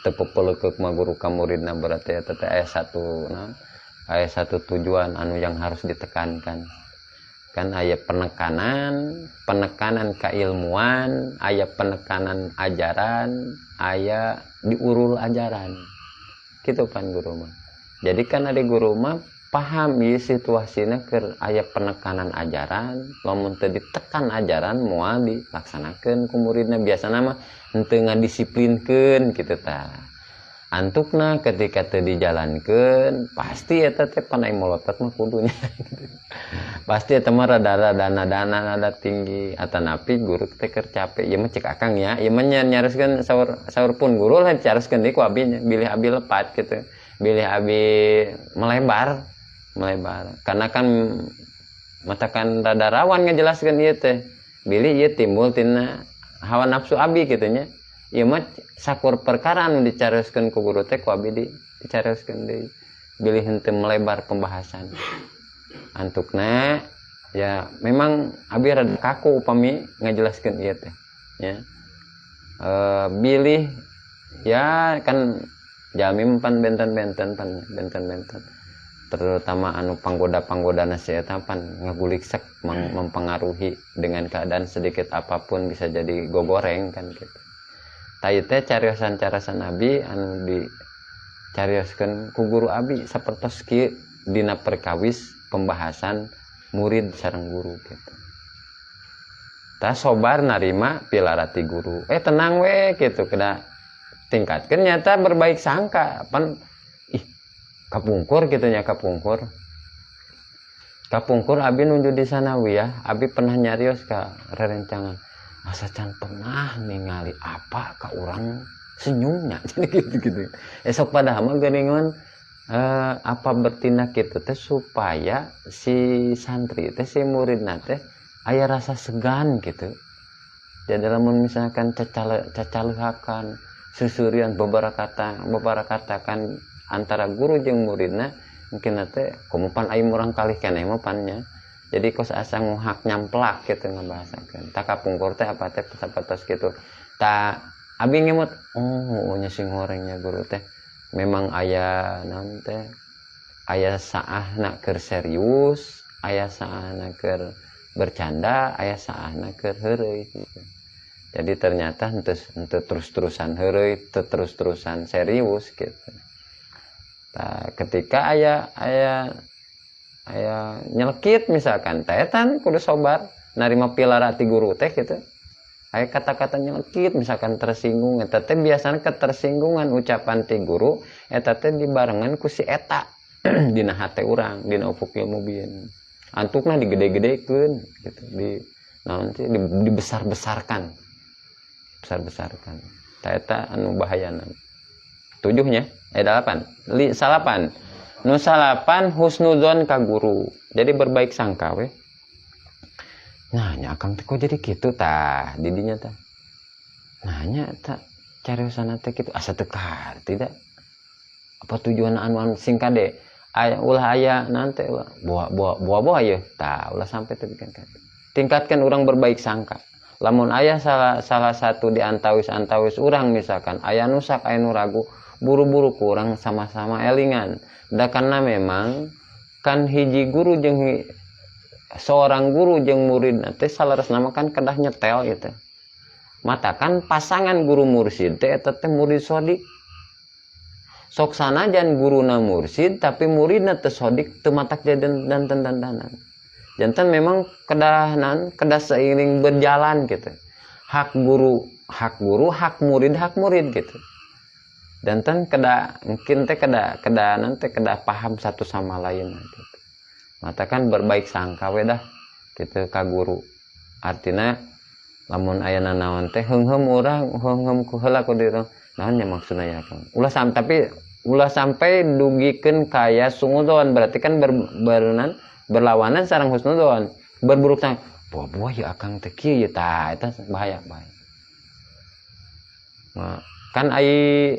teu pepelekeuk mah guru ka muridna berarti eta teh aya satu naon aya satu tujuan anu yang harus ditekankan. Kan aya penekanan, penekanan keilmuan, aya penekanan ajaran, aya diurul ajaran. Kitu pan guru mah. Jadi kan ada guru mah paham ieu situasina keur aya penekanan ajaran, lamun teu ditekan ajaran moal dilaksanakeun ku muridna biasana mah henteu ngadisiplinkeun kitu tah. Antukna ketika teu dijalankeun pasti eta teh panai molotot mah kudunya. Pasti eta mah rada-rada dana-dana rada tinggi atanapi guru teh keur capek ieu mah cek akang ya ieu mah nyareskeun saur saur pun guru lah dicareskeun deui ku abi nya bilih abi lepat gitu bilih abi melebar melebar karena kan matakan rada rawan ngejelaskeun ieu teh bilih ieu timbul tina hawa nafsu abi kitu nya. Ieu mah sakur perkara anu dicareuskeun ku guru teh ku abi dicareuskeun deui bilih henteu melebar pembahasan. Antukna ya memang abi rada kaku upami ngajelaskeun ieu teh nya. Bilih ya kan jalmi pan benten-benten pan benten-benten terutama anu panggoda-panggodana si eta pan ngagulik sek mempengaruhi dengan keadaan sedikit apapun bisa jadi gogoreng kan gitu. Tah ieu teh cariosan-cariosan abi anu dicarioskeun ku guru abi sapertos kieu dina perkawis pembahasan murid sareng guru gitu. Tah sobar narima pilarati guru. Tenang we gitu kena tingkatkeun nyata berbaik sangka pan ih kapungkur kitu nya kapungkur. Kapungkur abi nuju di sanawiyah, abi pernah nyarios ka rerencangan. Asa can pernah ningali apa ka urang senyumnya jadi gitu-gitu. Esok pada mah geuningan apa bertindak gitu teh supaya si santri teh si muridna teh aya rasa segan gitu. Jadi lamun misalkan cacaleuhakan susurian beberapa kata kan antara guru jeung muridna, mungkin nanti komo pan aya murang kalih keneh mah pannya. Jadi kos asa nguhak nyamplak gitu ngabahasakeun. Tak kapungkur teh apa teh sapertos kitu. Tak abi ngemut, oh nya sing horengnya guru teh memang aya naon teh, aya saahna keur serius, aya saahna keur bercanda, aya saahna keur heureuy gitu. Jadi ternyata henteu henteu terus-terusan heureuy, teu terus-terusan serius gitu. Nah, ketika aya aya aya nyelekit misalkan teh tan kudu sobar narima pilara ti guru teh gitu. Aya kata-kata nyelekit misalkan tersinggung, eta teh biasanya ketersinggungan ucapan ti guru eta teh dibarengan ku si eta dina hate urang, dina ufukil mubin. Antukna digede-gedekeun gitu, di naon sih, dibesar-besarkan, besar-besarkan. Tah, eta anu bahayana. Tujuhnya delapan li, salapan. Nu salapan, husnuzon ka guru. Jadi berbaik sangka we. Nah nya, akang teh kok jadi kitu tah didinya tah, nanya tak cariosana teh kitu, asa teu kaharti da apa tujuan anu anu sing kade aya, ulah aya nanti ulah buah buah buah buah ya tah, ulah sampai teu bikin kade. Tingkatkan orang berbaik sangka. Lamun aya salah salah satu di antawis antawis urang misalkan aya nu sak, aya nu ragu, buru-buru kurang sama-sama elingan da, karena memang kan hiji guru jeung seorang guru jeung murid teh salaras nama kan kedah nyetel gitu. Matakan pasangan guru mursid teh eta teh murid sodik. Sok sanajan guruna mursid tapi muridna teu sodik, teu matak jadi danten dandanan. Janten memang kedah nan kedah seiring berjalan gitu. Hak guru hak guru, hak murid hak murid gitu. Janten kedah mungkin teh kedah kedah nanti kedah paham satu sama lain gitu. Matakan berbaik sangka we dah gitu ka guru. Artinya lamun aya nanaon teh heungheum urang, heungheum ku heula ku diri, naon nya maksudna ya Kang. Ulah sampai, tapi ulah sampai dugikeun kaya suudzon, berarti kan berlawanan sareng husnudzon, berburuk sangka. Buah-buah ya akang teh kieu ya tah, eta bahaya bahaya. Nah, kan ai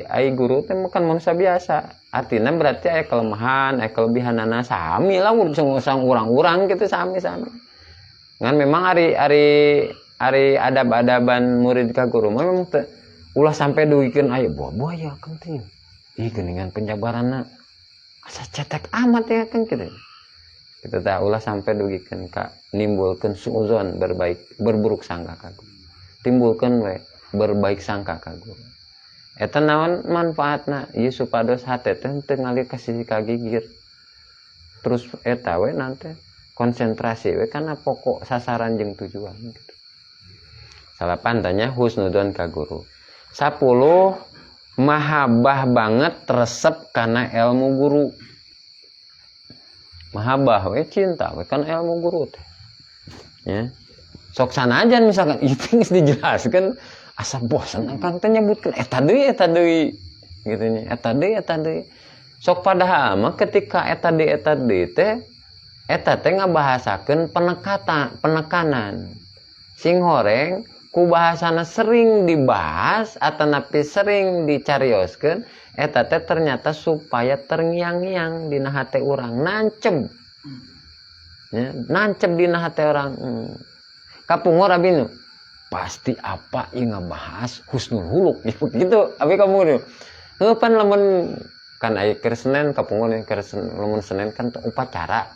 ai guru teh bukan manusia biasa. Artinya berarti aya kelemahan, aya kelebihanana, sami lah sang urang-urang gitu, sami-sami. Ngan memang ari ari ari adab-adaban murid ka guru mah memang teu ulah sampai dugikeun aya buah-buah ya akang teh. Ih, geuningan penjabaranna asa cetek amat ya akang gitu. Kita tak ulah sampai dugikeun ka nimbulkeun suuzon, berbaik berburuk sangka ka guru. Timbulkeun we berbaik sangka ka guru. Eta naon manfaatna? Ieu supados hate teh teu ngalir ka sisi kagigir. Terus eta we nanti konsentrasi we kana pokok sasaran jeung tujuan gitu. Salapan tanya husnudon ka guru. 10, mahabbah banget, resep karena ilmu guru. Mahabbah we, cinta we kan ilmu guru teh. Ya. Sok sanajan misalkan itu geus dijelaskeun asa bosan akang teh nyebutkeun eta deui gitu nya. Eta deui, eta deui. Sok padahal mah ketika eta deui teh eta teh ngabahasakeun penekatan, penekanan. Sing horeng ku bahasana sering dibahas atau napi sering dicarioskeun eta teh ternyata supaya terngiang-ngiang dina hate urang, nancep ya, nancep dina hate urang. Kapungkur abi nu pasti apa yang ngebahas husnul khuluq gitu abi kamu nih pan lamun kan aya keur Senen, kapungkur keur lamun Senen kan upacara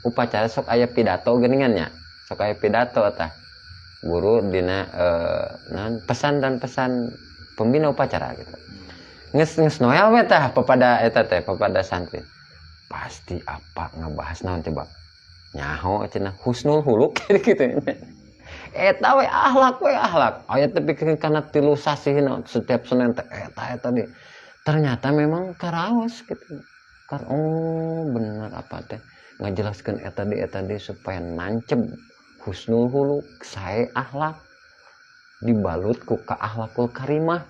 upacara sok aya pidato geuningan nya, sok aya pidato tah guru dina naon, pesan dan pesan pembina upacara gitu. Geus geus noel we tah pepada eta teh pepada santri pasti apa ngebahas naon coba, nyaho cenah husnul khuluq gitu. Eta we akhlak we akhlak aya teh pikirkeun kana 3 sasihna setiap Senin teh eta eta di ternyata memang karaos gitu kan. Oh bener, apa teh ngajelaskeun eta di supaya nancep husnul khuluq, sae akhlak dibalut ku ka akhlakul karimah.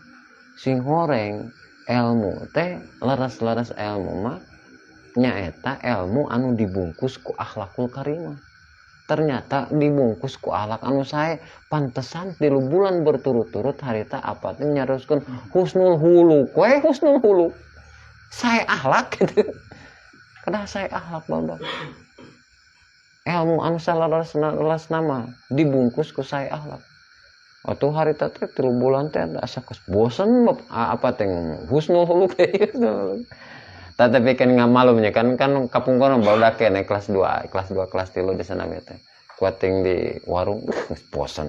Sing horeng ilmu teh leres-leres ilmu mah nyaeta ilmu anu dibungkus ku akhlakul karimah. Ternyata dibungkus ku akhlak anu sae, pantesan 3 bulan berturut-turut harita apa teh nyaroskeun husnul khuluq we, husnul khuluq. Sae akhlak gitu. Kedah sae akhlak barudak. Ilmu anu saleresna mah dibungkus ku sae akhlak. Atuh harita teh 3 bulan teh asa kos bosen apa teh ngomong husnul khuluq teh. Tetapi kan ngamalumnya kan kapungkur barudak keneh kelas 2, kelas 2, kelas 3 di sana teh. Kuating di warung bosen.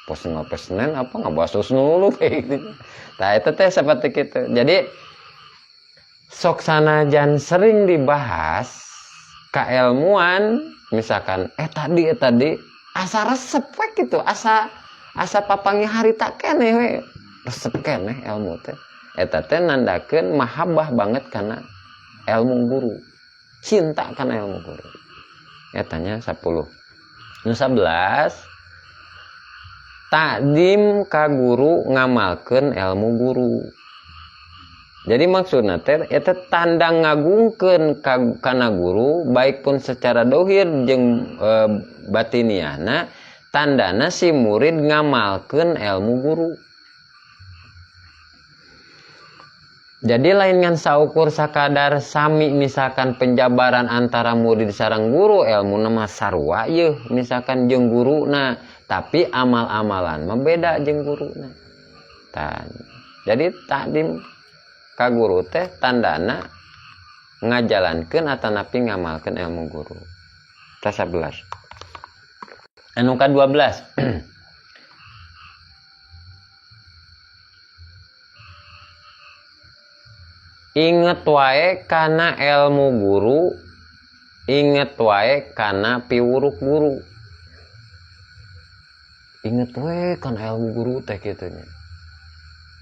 Bosen apa Senin apa ngabahas husnul khuluq kayak gitu. Tah eta teh seperti kitu. Jadi sok sanajan sering dibahas kaelmuan misalkan tadi asa resep we kitu, asa papangi harita keneh we. Resep keneh ilmu teh. Eta teh nandakeun mahabbah banget kana ilmu guru. Cinta kana ilmu guru. Etanya 10. Nu 11 takdim ka guru ngamalkeun ilmu guru. Jadi maksudna teh eta tanda ngagungkeun kana guru baik pun secara dohir jeung batiniahna, tandana si murid ngamalkeun ilmu guru. Jadi lain ngan saukur sakadar sami misalkan penjabaran antara murid sareng guru ilmu mah sarua yeuh misalkan jeung guruna, tapi amal-amalan mah beda jeung guruna. Tah. Jadi takdim ka guru teh tandana ngajalankeun atanapi ngamalkeun ilmu guru. Tah 11. Anu ka-12. Inget wae kana ilmu guru, inget wae kana piwuruk guru. Inget wae kana ilmu guru teh kitu nya.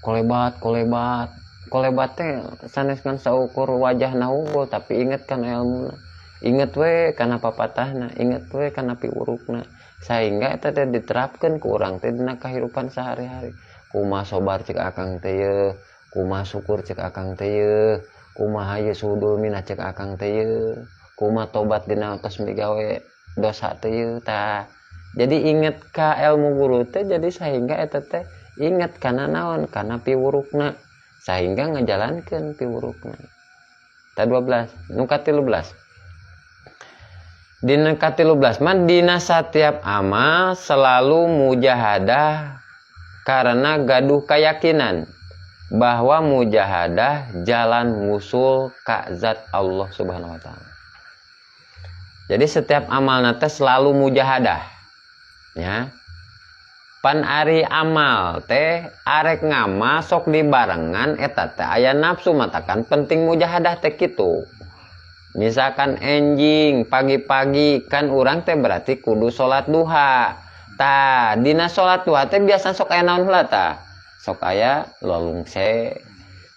Kolebat, kolebat. Kolebat teh sanes kan saukur wajahna unggul tapi inget kana ilmuna. Inget we kana papatahna, inget we kana piwurukna. Sehingga eta teh diterapkeun ku urang teh dina kahirupan sehari-hari. Kumaha sobar cek akang teh yeuh, kumaha syukur cek akang teh yeuh, kumaha ieu sudul minah cek akang teh yeuh, kumaha tobat dina tos migawe dosa teh yeuh tah. Jadi inget ka ilmu guru teh jadi sehingga eta teh inget kana naon, kana piwurukna sehingga ngajalankeun piwurukna. Ta 12, nu ka-13. Dina ka-13 mah dina setiap amal selalu mujahadah karena gaduh keyakinan bahwa mujahadah jalan ngusul ka zat Allah Subhanahu wa taala. Jadi setiap amal teh selalu mujahadah. Ya. Pan ari amal teh arek ngamal sok dibarengan eta teh aya nafsu matakan penting mujahadah teh kitu. Misalkan enjing pagi-pagi kan urang teh berarti kudu salat duha. Tah dina salat duha teh biasa sok aya naon heula tah? Sok aya lolungse,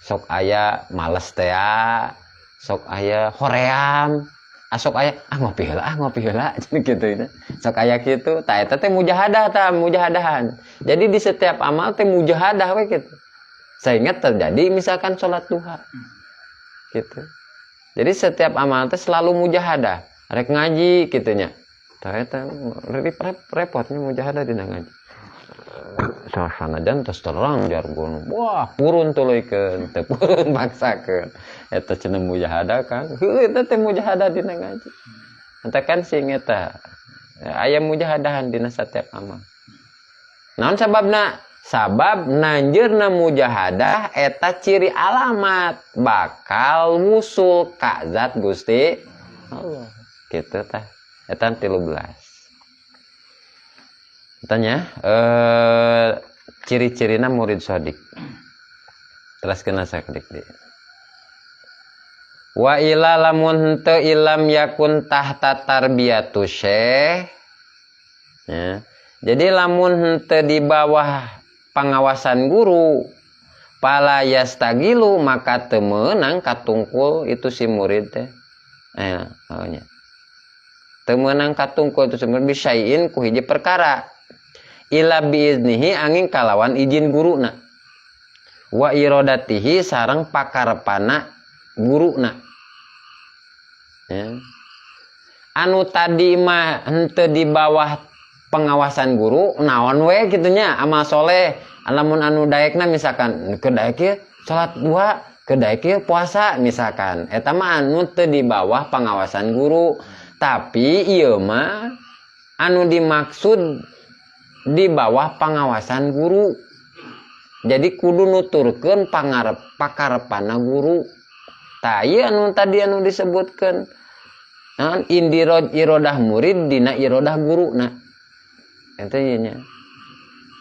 sok aya males tea, sok aya hoream, sok aya ngopi heula gitu nya. Sok aya kitu, tah eta teh mujahadah tah, mujahadahan. Jadi di setiap amal teh mujahadah we kitu. Sehingga terjadi misalkan salat duha. Gitu. Jadi setiap amal teh selalu mujahadah. Rek ngaji kitu nya. Tah eta repotnya mujahadah dina ngaji. Sanajan tos terang jargon. Wah, purun tuluikeun, teu purun maksakeun. Eta cenah mujahadah Kang. Heuh eta teh mujahadah dina ngaji. Eta kan sing eta. Aya mujahadahan dina setiap amal. Naon sababna? Sabab nanjeurna mujahadah eta ciri alamat bakal wusul ka zat Gusti Allah. Kitu tah. Eta 13. Tanya, ciri-cirina murid sodik. Terus kena sakedik di. Wa ila lamun henteu ilam yakun tahta tarbiyatu syekh. Ya. Jadi lamun henteu di bawah pengawasan guru, pala yastagilu maka teu meunang katungkul itu si murid teh. Nya. Teu meunang katungkul itu si murid bisain ku hiji perkara. Ila biiznihi angin kalawan izin guruna. Wa iradatihi sareng pakarepana guruna. Ya. Anu tadi mah henteu di bawah pengawasan guru naon we kitu nya amal soleh. Lamun anu daekna misalkan ke daek ieu salat duha, ke daek ieu puasa misalkan. Eta mah anu teu di bawah pengawasan guru. Tapi ieu mah anu dimaksud di bawah pengawasan guru. Jadi kudu nuturkeun pangarep pakarepana guru. Tah ieu anu tadi anu disebutkeun. Naon indiroj irodah murid dina irodah guruna. Eta ieu nya.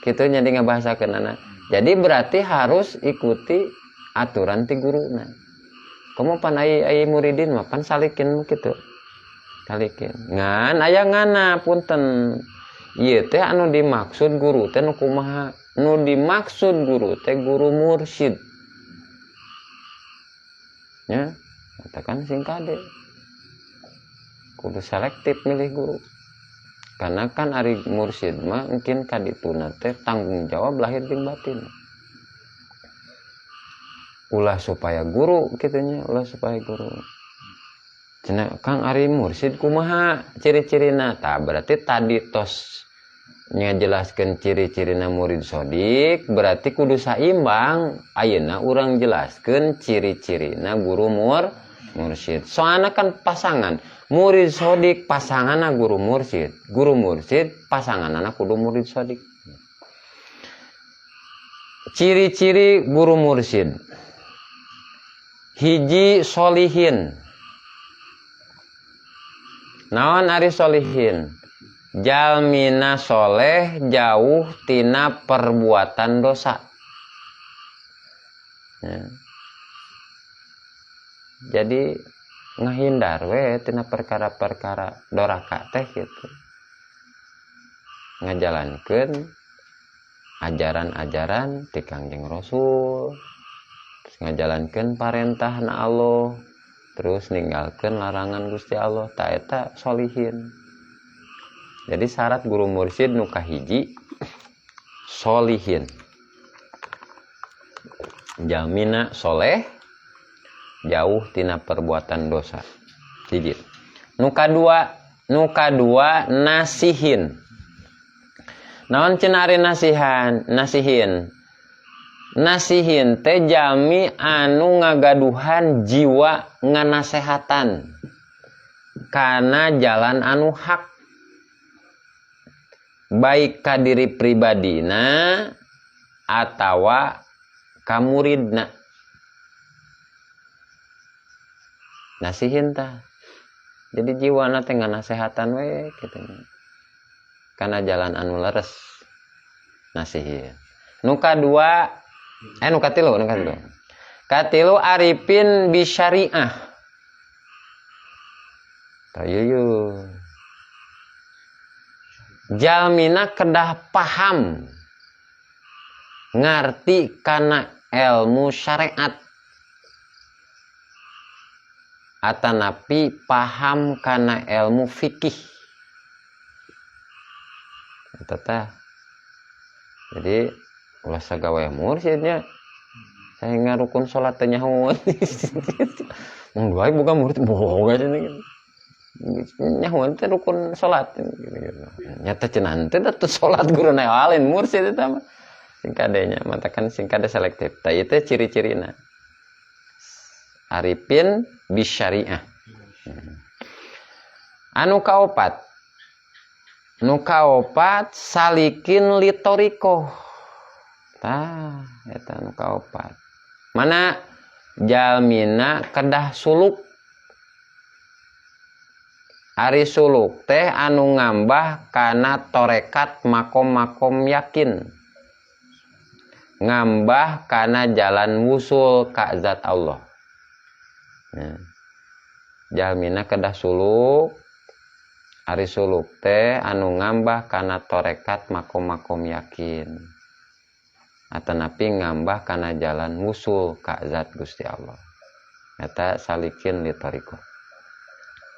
Kitu nya di ngabahasakeunana. Jadi berarti harus ikuti aturan ti guruna. Komo pan ai muridin mah pan salikin kitu. Salikin. Ngan aya ngana punten. Ieu teh anu dimaksud guru teh nu kumaha? Nu dimaksud guru teh guru mursyid. Ya, katakan sing kade. Kudu selektif milih guru. Karena kan ari mursyid mah mungkin kadituna teh tanggung jawab lahir jeung batin. Ulah supaya guru kitu nya, ulah supaya guru. Cenah Kang ari mursyid kumaha ciri-cirina? Tah berarti tadi tos ngajelaskeun ciri-cirina murid sodik, berarti kudu saimbang. Ayeuna urang jelaskeun ciri-cirina guru mursyid. Soalna kan pasangan murid sodik pasanganna guru mursyid, guru mursyid pasanganna kudu murid sodik. Ciri-ciri guru mursyid hiji solihin. Naon ari solihin? Jalmina soleh jauh tina perbuatan dosa. Ya. Jadi ngahindar we tina perkara-perkara doraka teh gitu. Ngajalankeun ajaran-ajaran ti Kangjeng Rasul, terus ngajalankeun parentahna Allah, terus ninggalkeun larangan Gusti Allah, ta eta solihin. Jadi syarat guru mursyid nu kahiji solihin. Jalmina soleh jauh tina perbuatan dosa. Hiji. Nu kadua nasihin. Naon cenah ari nasihan? Nasihin. Nasihin teh jalmi anu ngagaduhan jiwa nganasehatan kana jalan anu hak, baik ka diri pribadina atawa ka muridna. Nasihin tah. Jadi jiwana teh nganasehatan we kitu kana jalan anu leres. Nasihin. Nu kadua nu katilu, nu katilu. Katilu arifin bisyariah. Tayuyu. Jalmina kedah paham, ngarti kana ilmu syariat, atanapi paham kana ilmu fikih. Eta teh. Jadi ulah sagawe mursyidnya sehingga rukun salat teh nyaho. Mun bae boga murid boga cenah gitu. Nyaho teh rukun salat gitu. Nyata cenah teh teu salat guruna alin mursyid eta mah. Sing kadenya matakan sing kade selektif. Tah ieu teh ciri-cirina. Arifin bisyariah. Anu kaopat. Nu kaopat salikin litoriko. Tah eta nu kaopat. Mana jalmina kedah suluk. Ari suluk teh anu ngambah kana torekat makom-makom yakin. Ngambah kana jalan wusul ka zat Allah. Nah, jalmina kedah suluk. Ari suluk teh anu ngambah kana torekat makom-makom yakin. Atanapi ngambah kana jalan wusul ka zat Gusti Allah. Eta salikin litoriko.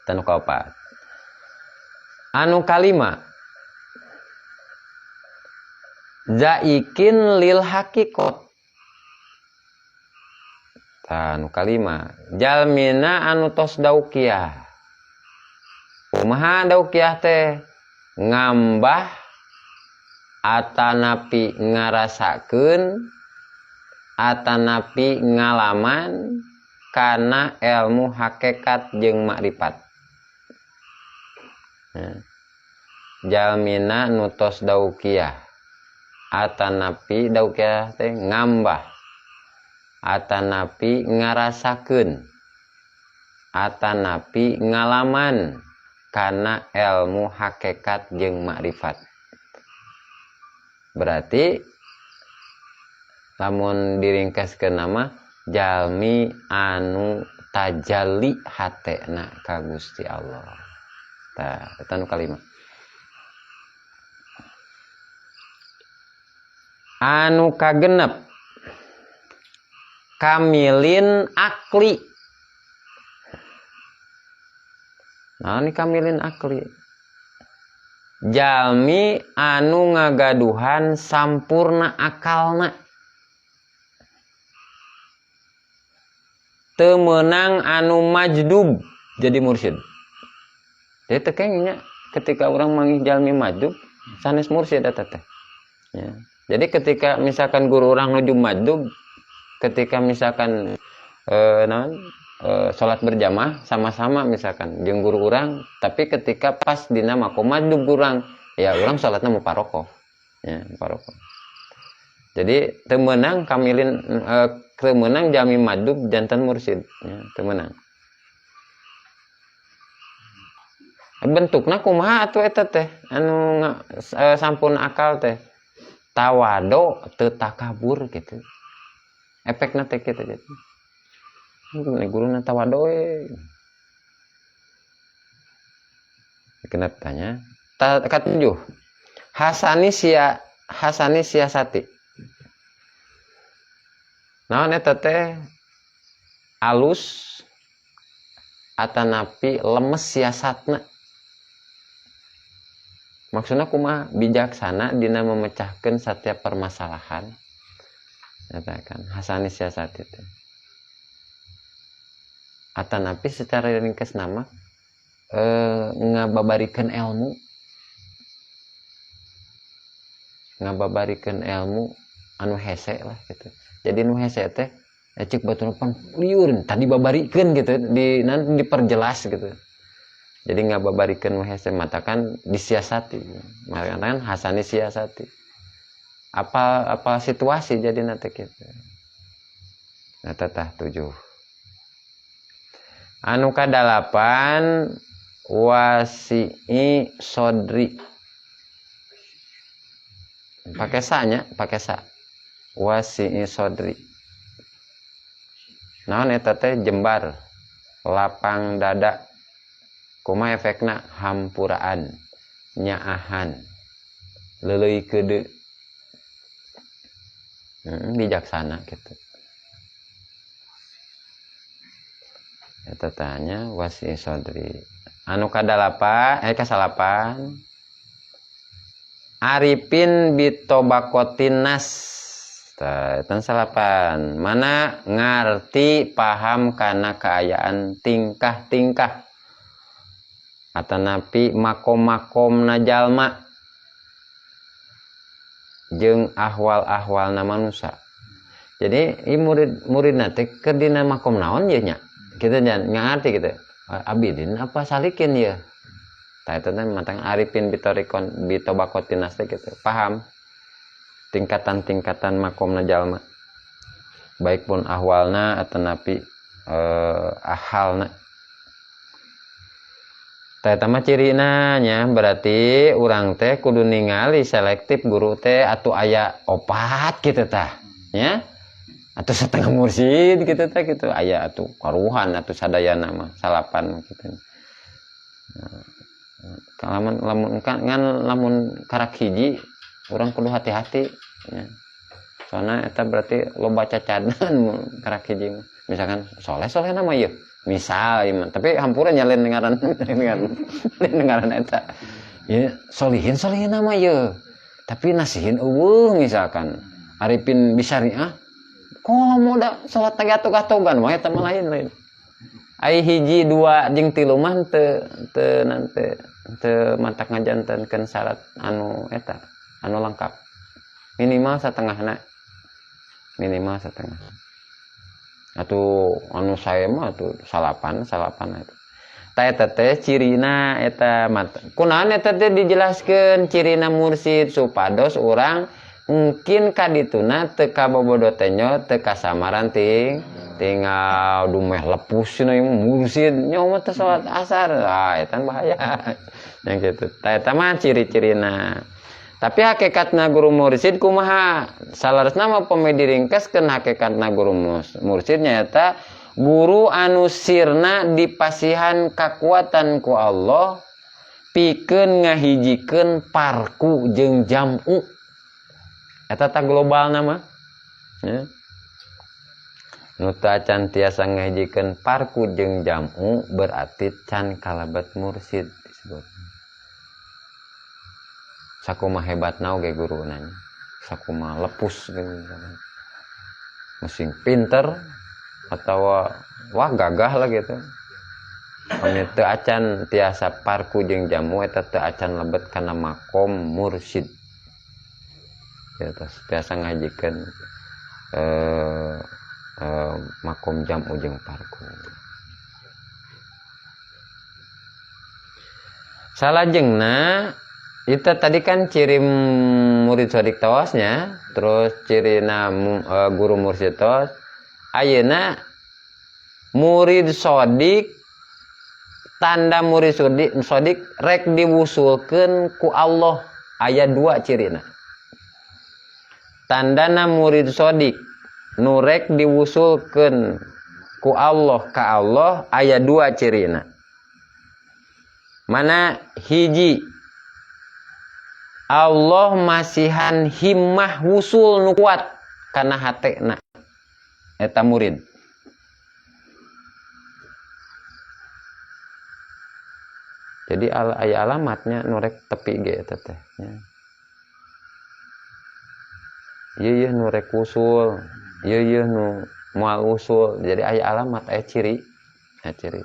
Tanu kaopat. Anu kalima zaikin lil hakikot. Tanu kalima jalmina anu tos daukiah. Kumaha daukiah teh? Ngambah atanapi ngarasakeun atanapi ngalaman kana ilmu hakikat jeung makrifat. Nah, jalmina nu tos daukiah atanapi daukiah teh ngambah atanapi ngarasakeun atanapi ngalaman kana ilmu hakikat jeung makrifat. Berarti lamun diringkaskeun nama jalmi anu tajalli hatena ka Gusti Allah. Tah, eta nu kalima. Anu kagenep kamilin akli. Nah, ini kamilin akli. Jalmi anu ngagaduhan sampurna akalna. Teu meunang anu majdub jadi mursyid. Jadi teu kenging ketika orang manggih jalmi majdub sanes mursyid eta teh. Ya. Jadi ketika misalkan guru orang nuju majdub, ketika misalkan salat berjamaah sama-sama misalkan jeung guru urang, tapi ketika pas dina makom majdub urang, ya urang salatna mufaroqoh. Ya, mufaroqoh. Jadi teu meunang kamilin teu meunang jami majdub jantan mursyid, ya, teu meunang. Bentukna kumaha atuh eta teh anu sampun akal teh tawado teu takabur gitu. Efekna teh kitu jadi. Ini guruna tawado we. Kena tanya. Katujuh. Hasani siasati. Naon eta teh alus atanapi lemes siasatna. Maksudna kumaha bijaksana dina memecahkeun setiap permasalahan. Eta kan hasani siasati teh. Atanapi secara ringkes nama ngababarikeun ilmu. Ngababarikeun ilmu anu hese lah gitu. Jadi nu hese teh cek batur pan liur tadi babarikeun gitu, di nanti diperjelas gitu. Jadi ngababarikeun nu hese matakan disiasati. Matakan hasani siasati. Apa situasi jadi nanti gitu. Nah tetah 7. Anu kadalapan wasi'i sodri. Pakai sa nya, pakai sa. Wasi'i sodri. Naon eta teh jembar, lapang dada. Kumaha efekna? Hampuraan, nyaahan, leuleuy keudeu. Bijaksana gitu. Eta tanya wasi sodri. Anu kadalapan, kasalapan. Arifin bitobakotin nas. Tah, salapan. Mana ngarti paham kana kaayaan tingkah-tingkah. Atanapi makom-makom na jalma jeung ahwal-ahwalna manusia. Jadi i murid-muridna teh keur dina makom naon ye nya? Kita jangan ngerti gitu. Abidin apa salikin ya? Tah eta teh matang arifin bitorikon bitobakotin nas teh gitu. Paham tingkatan-tingkatan makomna jalma. Baik pun ahwalna atanapi ahalna. Tah eta mah cirina nya, berarti urang teh kudu ningali selektif guru teh atuh aya opat gitu tah nya, atau setengah mursyid gitu teh gitu, aya atuh karuhan atuh sadayana mah salapan gitu. Nah, lamun ngan lamun karak hiji urang kudu hati-hati nya. Soalna eta berarti loba cacadan karak hiji mah. Misalkan soleh-soleh nama ieu. Misal ieu mah, tapi hampura nya lain ngaran ngaran eta. Ya solihin nama ieu. Tapi nasihin eueuh misalkan. Arifin bisyariah komo da salat teh gatoh-gatogan mah eta mah lain. Ai hiji dua jeung tilu mah teu teu nanti teu mantak ngajantenkeun syarat anu eta anu lengkap. Minimal satengahna. Minimal setengah. Atuh anu sae mah atuh salapan eta. Ta eta teh cirina eta mata. Kunaon eta teh dijelaskeun cirina mursid supados urang mungkin kadituna teu kabobodo tenyo teu kasamaran tinggal dumeh lepus cenah ieu mursid nyaho mah teu salat asar. Ah eta bahaya. Yang kitu. Ta eta mah ciri-cirina. Tapi hakikatna guru mursid kumaha? Salaresna mah pami diringkeskeun hakikatna guru mursid nyaeta guru anu sirna dipasihan kakuatan ku Allah pikeun ngahijikeun parku jeung jam'u. Eta tah global nama. Ya. Nu teu acan tiasa ngahijikeun parku jeung jam'u berarti can kalebet mursid disebut. Sakumaha hebatna oge guruna nya. Sakumaha lepus gitu misalkan. Masing pinter atawa wah gagah lah gitu. Pami teu acan tiasa parku jeung jamu eta teu acan lebet kana makom mursid. Ya, tiasa ngajikeun makom jamu jeung parku. Salajengna itu tadi kan ciri murid sodik tawasnya, terus cirina guru mursid tawas. Ayeuna murid sodik, tanda murid sodik rek diwusulkeun ku Allah aya dua cirina. Tandana murid sodik nu rek diwusulkeun ku Allah ka Allah aya dua cirina. Mana hiji, Allah masihan himmah wusul nu kuat kana hatena eta murid. Jadi aya alamatnya nu rek tepi ge eta teh nya. Ieu ieu nu rek wusul, ieu ieu nu moal wusul. Jadi aya alamat, aya ciri, aya ciri.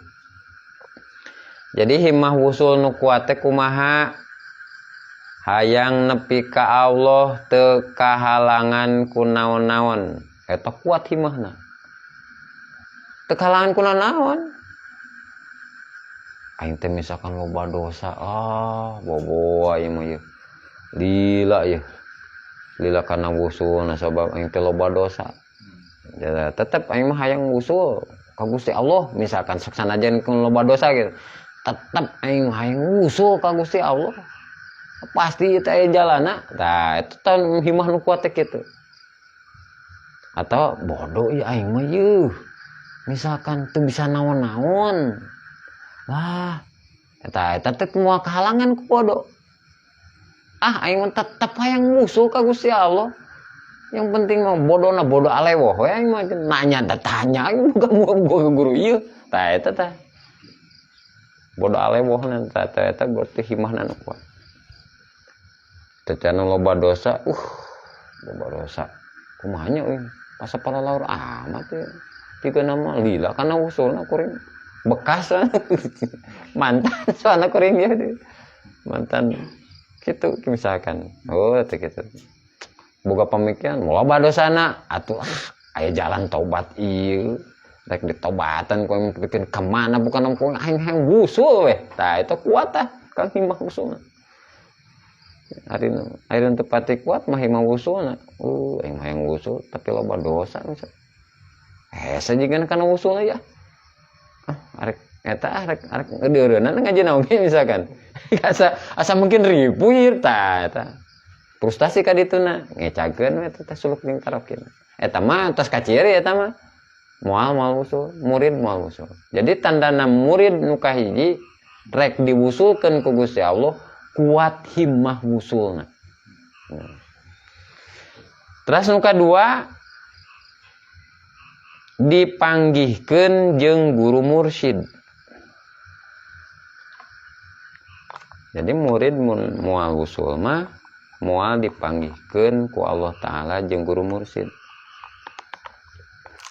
Jadi himmah wusul nu kuat teh kumaha? Hayang nepi ka Allah teu kahalangan ku naon-naon. Eta kuat himmahna. Teu kahalangan ku naon-naon. Aing teh misalkan loba dosa, bobo aing mah ieu. Lila ieu. Lila kana wusul nasabab aing teh loba dosa. Ya, tetep aing mah hayang wusul ka Gusti Allah misalkan sok sanajan ku loba dosa gitu. Tetep aing mah hayang wusul ka Gusti Allah. Pasti itu aya jalana. Tah eta tah himah nu kuat teh kitu. Atau bodoh ieu aing mah yeuh. Misalkan teu bisa naon-naon. Wah, eta teh moal kahalangan ku bodoh. Ah, aing mah tetep hayang wusul ka Gusti Allah. Yang penting mah bodona bodoh alewoh we aing mah nanya da tanya aing boga boga guru ieu. Tah eta tah. Bodoh alewoh na tah eta berarti himahna nu kuat. Teh anu loba dosa, loba dosa. Kumaha nya euy? Asa palalaur amat ya. Tiga nama lila kana wusulna kuring. Bekas mantan soalna kuring ieu. Mantan kitu misalkan. Oh, teh kitu. Boga pamikiran loba dosana atuh aya jalan tobat ieu. Rek ditobatan ku bikin kemana bukan ampun aing hayang wusul weh. Tah eta kuat tah kang himmah wusulna. Ari nu teu pati kuat mah himmah wusulna. Aing hayang wusul tapi loba dosa misal. Sajikan kana wusulna ya. Ah, arek eta arek ngeudeureunan ngaji naon ge misalkan. Asa mungkin ribu ieu tah eta. Frustasi ka dituna ngecakeun we teh suluk jeung tarokina. Eta mah tos kaciri eta mah. Moal moal wusul, murid moal wusul. Jadi tandana murid nu kahiji rek diwusulkeun ku Gusti Allah kuat himmah wusulna. Terus nu kadua dipanggihkeun jeung guru mursyid. Jadi murid mun moal wusul mah moal dipanggihkeun ku Allah Ta'ala jeung guru mursyid.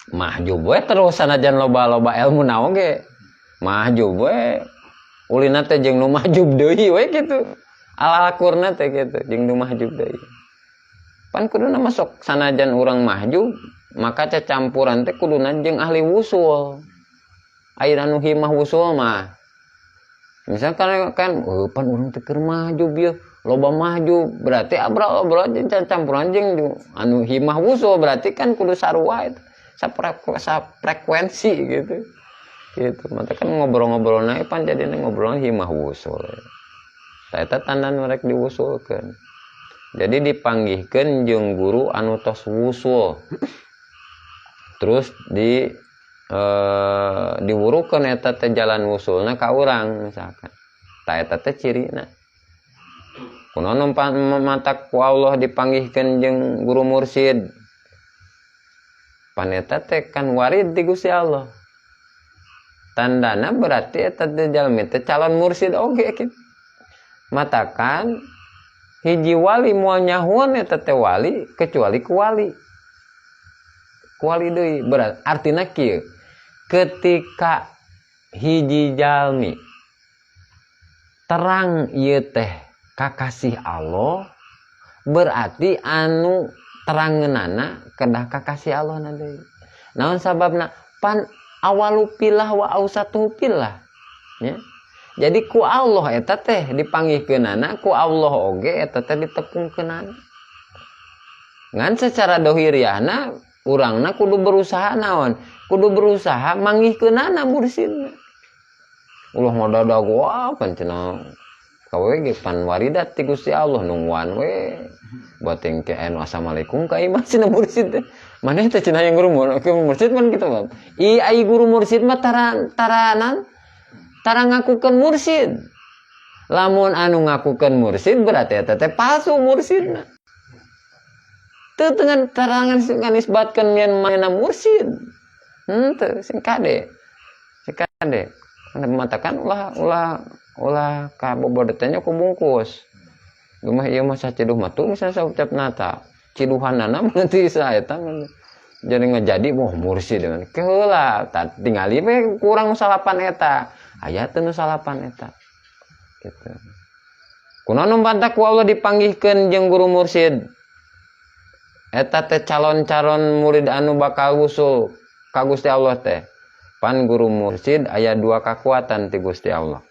Mahjub we terus sanajan loba-loba ilmu naon ge. Mahjub we ulina teh jeung nu mahjub deui we kitu. Alalakurna teh kitu jeung nu mahjub deui. Pan kuduna masuk sanajan urang mahjub maka cacampuran teh kuduna jeung ahli wusul. Aya anu himah wusul mah. Misalkan kan pan urang teh keur mahjub ieu, loba mahjub berarti abra-abra jeung cacampuran jeung anu himah wusul berarti kan kudu sarua eta. Safrekuensi gitu. Gitu. Mata kan ngobrol-ngobrol nae pan jadina ngobrol himah wusul. Tah eta tanda nu rek diwusulkeun. Jadi dipanggihkeun jeung guru anu tos wusul. Terus diwurukeun eta teh jalan wusulna ka urang misalkan. Tah eta teh cirina. Kunaon matak ku Allah dipanggihkeun jeung guru mursid. Pan eta teh kan warid ti Gusti Allah. Tandana berarti eta teh jalmi teh calon mursid oge kitu. Matakan hiji wali moal nyahuan eta teh wali kecuali ku wali. Ku wali deui berat artina kieu. Ketika hiji jalmi terang ieu teh kakasih Allah berarti anu terangeunana kedah kakasih Allah na deui. Naon sababna? Pan awalu pilah wa ausatuhu pilah. Ya. Jadi ku Allah eta teh dipanggihkeunana, ku Allah oge eta teh ditepungkeunana. Ngan secara dohiriahna urangna kudu berusaha naon? Kudu berusaha manggihkeunana mursidna. Ulah ngadadag wah pan cenah kawe ge pan waridat ti Gusti Allah nungguan we. Bating ke anu assalamualaikum ka imah cenah mursid teh. Maneh teh cenah yang guru mursid man kitu mah. I ai guru mursid mah tara taranan tara ngakukeun mursid. Lamun anu ngakukeun mursid berarti eta teh palsu mursidna. Teu dengan tarangan nganisbatkeun yen manehna mursid. Henteu sing kade. Sing kade. Matakan ulah ulah ulah kabobodo teh nya ku bungkus. Rumah ieu mah saciduh mah tuh misalnya saucap nata. Ciduhanana mah nanti saeta jadi ngejadi wah mursid dengan keheula tingali we kurang salapan eta. Aya teu nu salapan eta. Gitu. Kunaon bantah ku Allah dipanggihkeun jeung guru mursid. Eta teh calon-calon murid anu bakal wusul ka Gusti Allah teh. Pan guru mursid aya dua kekuatan ti Gusti Allah.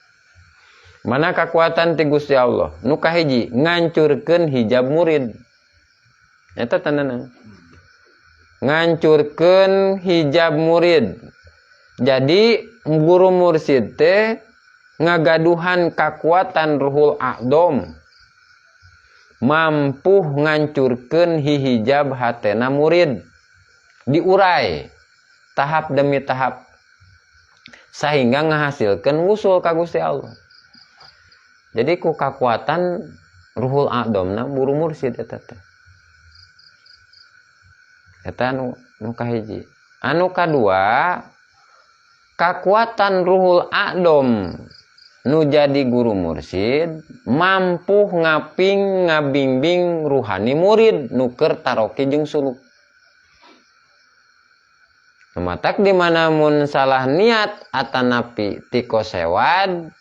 Mana kekuatan ti Gusti Allah? Nu kahiji ngancurkeun hijab murid. Eta tandana. Ngancurkeun hijab murid. Jadi guru mursid teh ngagaduhan kekuatan ruhul a'dom. Mampu ngancurkeun hijab hatena murid. Diurai tahap demi tahap sehingga ngahasilkeun wusul ka Gusti Allah. Jadi ku kekuatan ruhul a'domna guru mursid eta teh. Eta nu kahiji. Anu kadua kekuatan ruhul a'dom nu jadi guru mursid mampu ngaping ngabingbing ruhani murid nu keur taroki jeung suluk. Matak di mana mun salah niat atanapi tiko sewad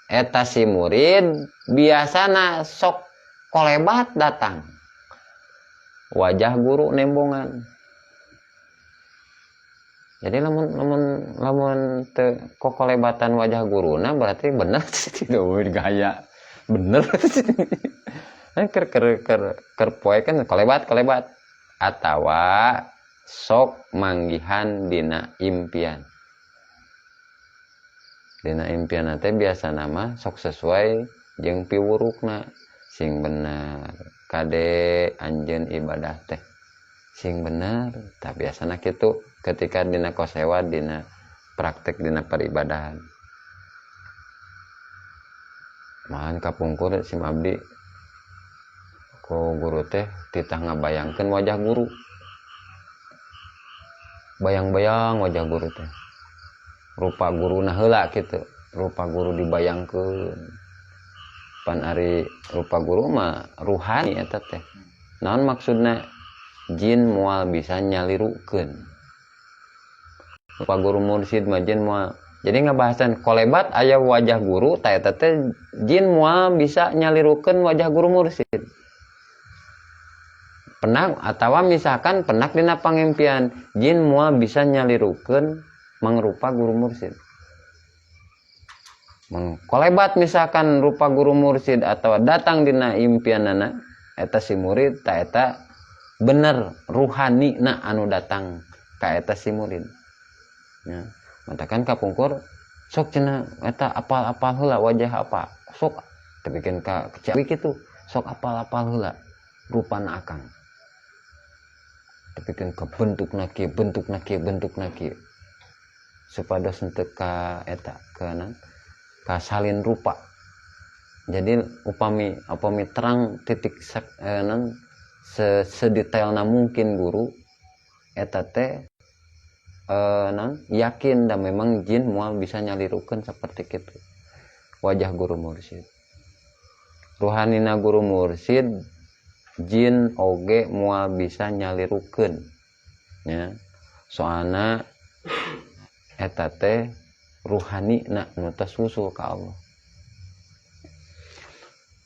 eta si murid biasana sok kolebat datang wajah guru nembongan. Jadi lamun lamun lamun teu kokolebatan wajah guruna berarti bener tidak gaya bener. Ker ker ker ker poe kan kolebat kolebat atawa sok manggihan dina impian. Dina impian teh biasa nama sok sesuai jeung piwurukna sing bener kade anjeun ibadah teh sing bener. Tah biasana kitu ketika dina kosewa dina praktek dina peribadahan. Mahan kapungkur sim abdi ku guru teh titah ngabayangkeun wajah guru. Bayang-bayang wajah guru teh. Rupa guruna heula kitu, rupa guru dibayangkeun. Pan ari rupa guru mah ruhani eta teh. Naon maksudna? Jin moal bisa nyalirukeun. Rupa guru mursid mah jin moal Jadi ngabahasan kolebat aya wajah guru, tah eta teh jin moal bisa nyalirukeun wajah guru mursid. Pendak atawa misalkan pendak dina pangimpian, jin moal bisa nyalirukeun mangrupa guru mursid. Mun kolebat misalkan rupa guru mursid atau datang dina impianana eta si murid, ta eta bener ruhani na anu datang ka eta si murid. Ya. Matakan kapungkur sok cenah eta apal-apal heula wajah apa, sok tepikeun ka Ciawi kitu, sok apal-apal heula rupana akang, tepikeun ka bentukna kieu, bentukna kieu, bentukna kieu, supados henteu ka eta ka naon, ka salin rupa. Jadi upami upami terang titik naon, sedetailna mungkin guru eta teh naon, yakin dan memang jin moal bisa nyalirukeun seperti itu wajah guru mursid, ruhanina guru mursid, jin oge moal bisa nyalirukeun ya, soalna eta teh ruhani na nu tos wusul ka Allah.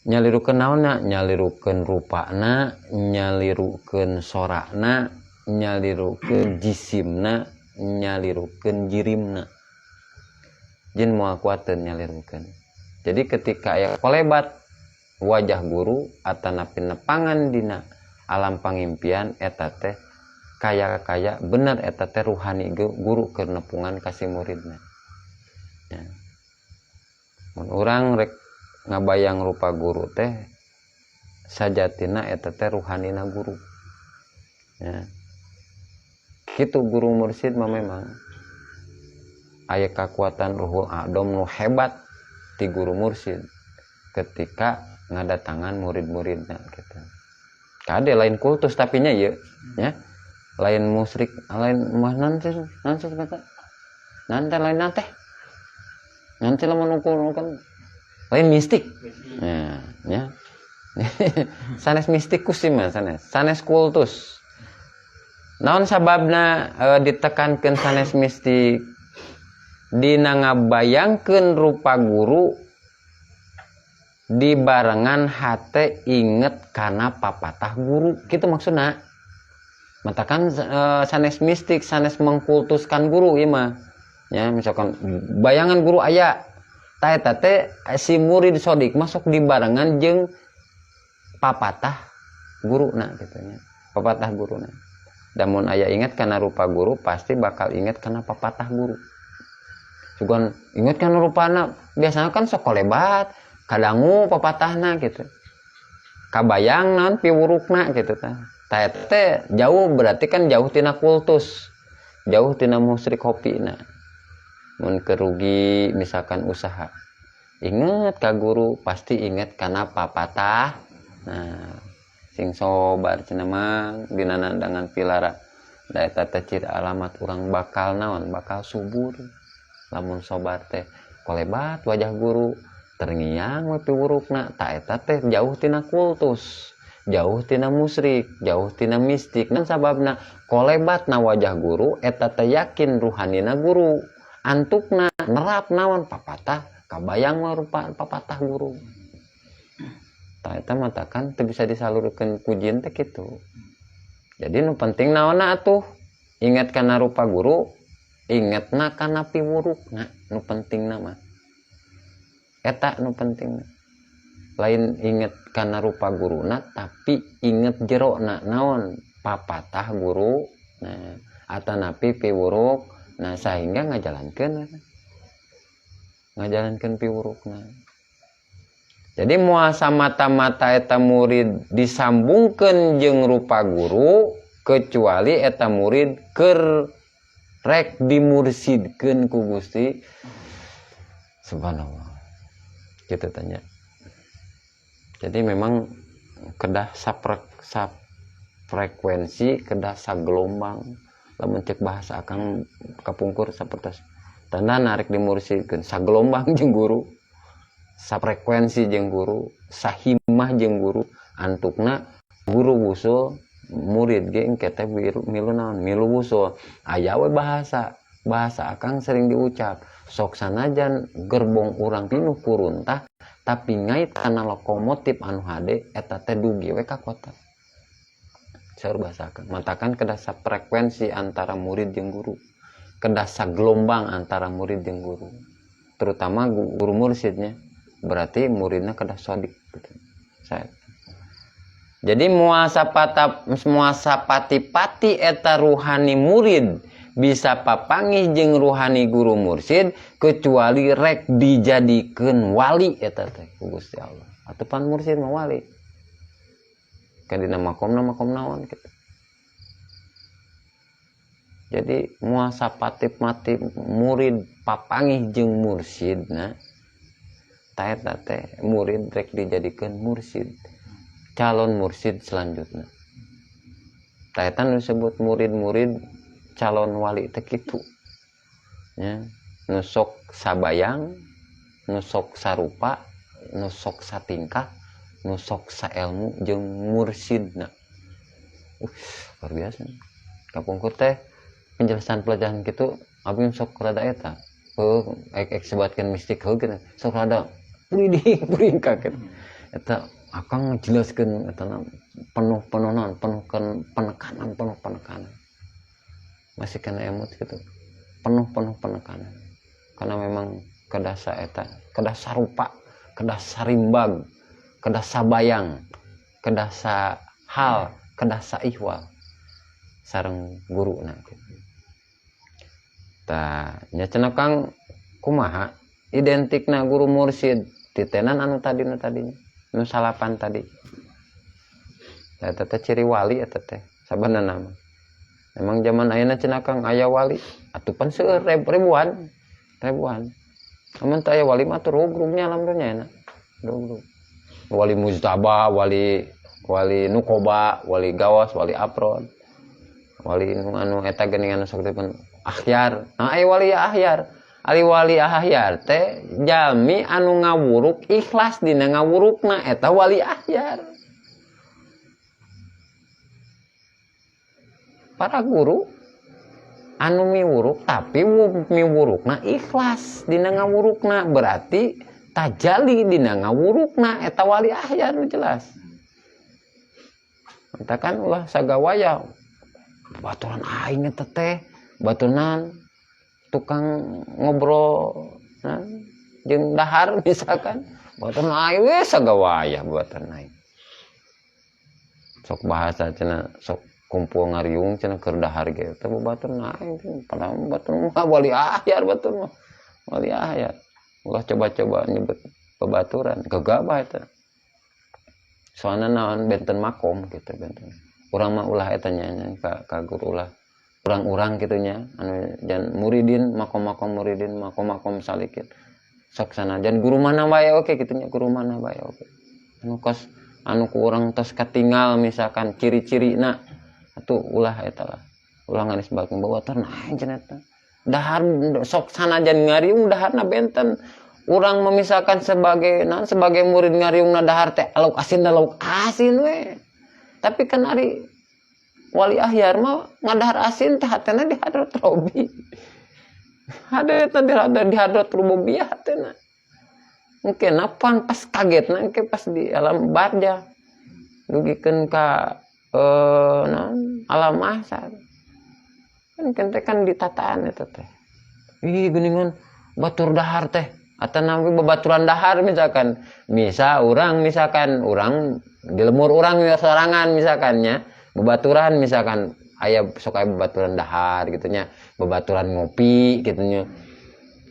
Nyalirukeun naonna? Nyalirukeun rupana, nyalirukeun sorana, nyalirukeun jisimna, nyalirukeun jirimna, jin moal kuateun nyalirukeun. Jadi ketika aya kolebat wajah guru atanapi nepangan dina alam pangimpian, eta teh kaya-kaya bener eta teh ruhani guru keur nepungan ka si muridna ya. Mun urang rek ngabayang rupa guru teh, sajatina eta teh ruhanina guru ya. Kitu guru mursid mah memang aya kekuatan ruhul a'dham nu hebat ti guru mursid ketika ngadatangan murid-muridna gitu. Kade lain kultus tapi nya ieu ya. Lain musyrik, lain mah nanti nanti kata. Nanti lain nanti. Nanti lamun ukur kan lain mistik. Ya, ya. Sanes mistikus sih mah sanes. Sanes kultus. Naon sababna ditekankeun sanes mistik? Dina ngabayangkeun rupa guru dibarengan hate inget kana papatah guru gitu maksudna. Matakan sanes mistik, sanes mengkultuskan guru ieu mah ya. Misalkan bayangan guru aya, tah eta teh si murid sodik masuk dibarengan jeung papatah guruna gitu nya, papatah guruna. Dan mun aya inget kana rupa guru, pasti bakal inget kana papatah guru. Sugan inget kana rupana, biasanya kan sok kolebat kadangu papatahna gitu, kabayang naon piwurukna gitu. Tah, tah eta teh jauh, berarti kan jauh tina kultus, jauh tina musyrik hopina. Mun kerugi misalkan usaha, inget ka guru, pasti inget kana papatah. Nah, sing sobar cenah mah dina nandangan pilara, da eta teh ciri alamat urang bakal naon, bakal subur lamun sobar teh. Kolebat wajah guru, terngiang we piwurukna, tah eta teh jauh tina kultus, jauh tina musyrik, jauh tina mistik. Nah, sababna kolebat na wajah guru eta teh yakin ruhanina guru, antukna nerap naon, papatah, kabayang we rupa papatah guru. Tah, eta matakan teu bisa disalurkeun ku jin teh kitu. Jadi nu penting naonna atuh? Inget kana rupa guru, ingetna kana piwurukna, nu penting mah eta nu penting. Lain inget kana rupa guruna, tapi inget jerona naon, papatah guru nah atanapi piwuruk. Nah, sehingga ngajalankeun ngajalankeun piwurukna. Jadi moal samata-mata eta murid disambungkeun jeung rupa guru kecuali eta murid keur rek dimursidkeun ku Gusti Subhanallah. Gitu tanya. Jadi memang kedah frekuensi, kedah sagelombang. Lamun cek bahasa akang kapungkur sapertos tanda narik dimursidkeun sagelombang jeung guru, safrekuensi jeung guru, sahimah jeung guru, antukna guru wusul, murid ge engke teh milu naon, milu wusul. Aya we bahasa Bahasa akang sering diucap, sok sanajan gerbong urang pinuh kuruntah tapi ngait kana lokomotif anu hade eta teh dugi we ka kota. Saur bahasa akang, matakan kedah frekuensi antara murid jeung guru, kedah gelombang antara murid jeung guru, terutama guru mursidnya, berarti muridnya kedah sodik gitu. Saya jadi muasapati-pati eta ruhani murid bisa papangih jeung ruhani guru mursid kecuali rek dijadikeun wali eta teh ku Gusti Allah. Atuh pan mursid mah wali. Kan dina makomna makom naon kitu. Jadi muasapati mati murid papangih jeung mursidna ta eta teh murid rek dijadikeun mursid, calon mursid selanjutnya. Ta eta nu disebut murid-murid calon wali teh kitu. Nya, nu sok sabayang, nu sok sarupa, nu sok satingkah, nu sok saelmu jeung mursidna. Luar biasa. Kapungkur teh penjelasan pelajaran kitu abdi sok rada eta. Heuh, ek sebatkeun mistik heuh gitu. Sok rada pulidih puringkak gitu. Eta akang ngejelaskeun eta penuh penuh penuh penekanan, penuh penekanan. Masih kena emot gitu, penuh-penuh penekanan karena memang kedah saeta, kedah sarupa, kedah sarimbag, kedah sabayang, kedah hal, kedah saihwal sareng guru na gitu. Tah nya cenah Kang kumaha identikna guru mursid titenan anu tadi nu tadinya nu salapan tadi. Eta teh ciri wali eta teh sabenerna mah. Emang zaman ayeuna cenah Kang aya wali atuh pan seueur ribuan, ribuan. Amun teu aya wali mah atuh rugrugnya alam dunya enak. Rugrug. Wali mujtaba, wali nukoba, wali gawas, wali aprod. Wali anu eta geuningan sok teh akhyar. Nah aya wali akhyar. Ari wali akhyar teh jalmi anu ngawuruk ikhlas dina ngawurukna eta wali akhyar. Para guru anu miwuruk tapi miwurukna ikhlas dina ngawurukna berarti tajali dina ngawurukna eta wali akhyar nu jelas. Matakan ulah sagawaya baturan aing eta teh baturan tukang ngobrol nah, jeung dahar misalkan baturan aing we sagawaya baturan aing. Sok bahasa cenah sok kumpul ngariung cenah keur dahar ge teh babaturan aing padahal batur mah wali akhyar, batur mah wali akhyar. Ulah coba-coba nyebut babaturan gegabah eta. Soalna naon benten makom gitu benten. Urang mah ulah eta nya ka guru ulah urang-urang kitu nya anu jan muridin makom-makom muridin makom-makom salikin. Sok sanajan guru mana wae oke kitu nya guru mana wae oke. Anu kos anu ku urang tos katinggal misalkan ciri-cirina atuh ulah eta lah. Ulah nganisbatkeun babaturan aing cenah eta. Dahar sok sanajan ngariung daharna benten. Urang memisahkan sebagai naon sebagai murid ngariungna dahar teh lauk asin da lauk asin we. Tapi kan ari wali akhyar mah ngadahar asin teh hatena di hadrat robi. Hade eta di hadrat rububiyah hatena. Mungkin apa pas kagetna engke pas di alam barjah dugikeun ka naon alam mahsyar. Kan teh kan ditataan eta teh. Ih geuningan batur dahar teh atanawi babaturan dahar misalkan. Misa urang misalkan urang di lemur urang sorangan misalkan nya babaturan misalkan aya sok aya babaturan dahar gitu nya, babaturan ngopi gitu nya.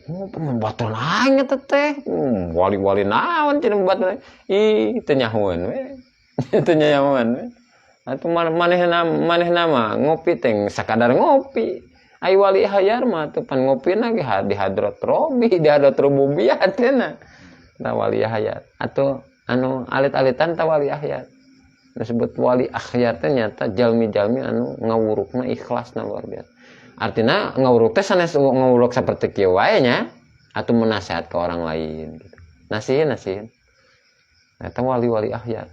Oh, babaturan aing eta teh. Wali-wali naon cenah babaturan. Ih, teu nyahoeun we. Teu nyahoeun we. Atuh manehna mah ngopi teh sakadar ngopi. Ai wali hayar mah tuh pan ngopina ge di hadrat robi, di hadrat rububiyah teh na. Ta wali hayar. Atau anu alit-alitan ta wali ahyar. Disebut wali akhyar teh nyata jalmi-jalmi anu ngawurukna ikhlasna luar biasa. Artinya ngawuruk teh sanes ngawuruk saperti kieu wae nya atau menasehat ke orang lain gitu. Nasihin. Eta wali-wali akhyar.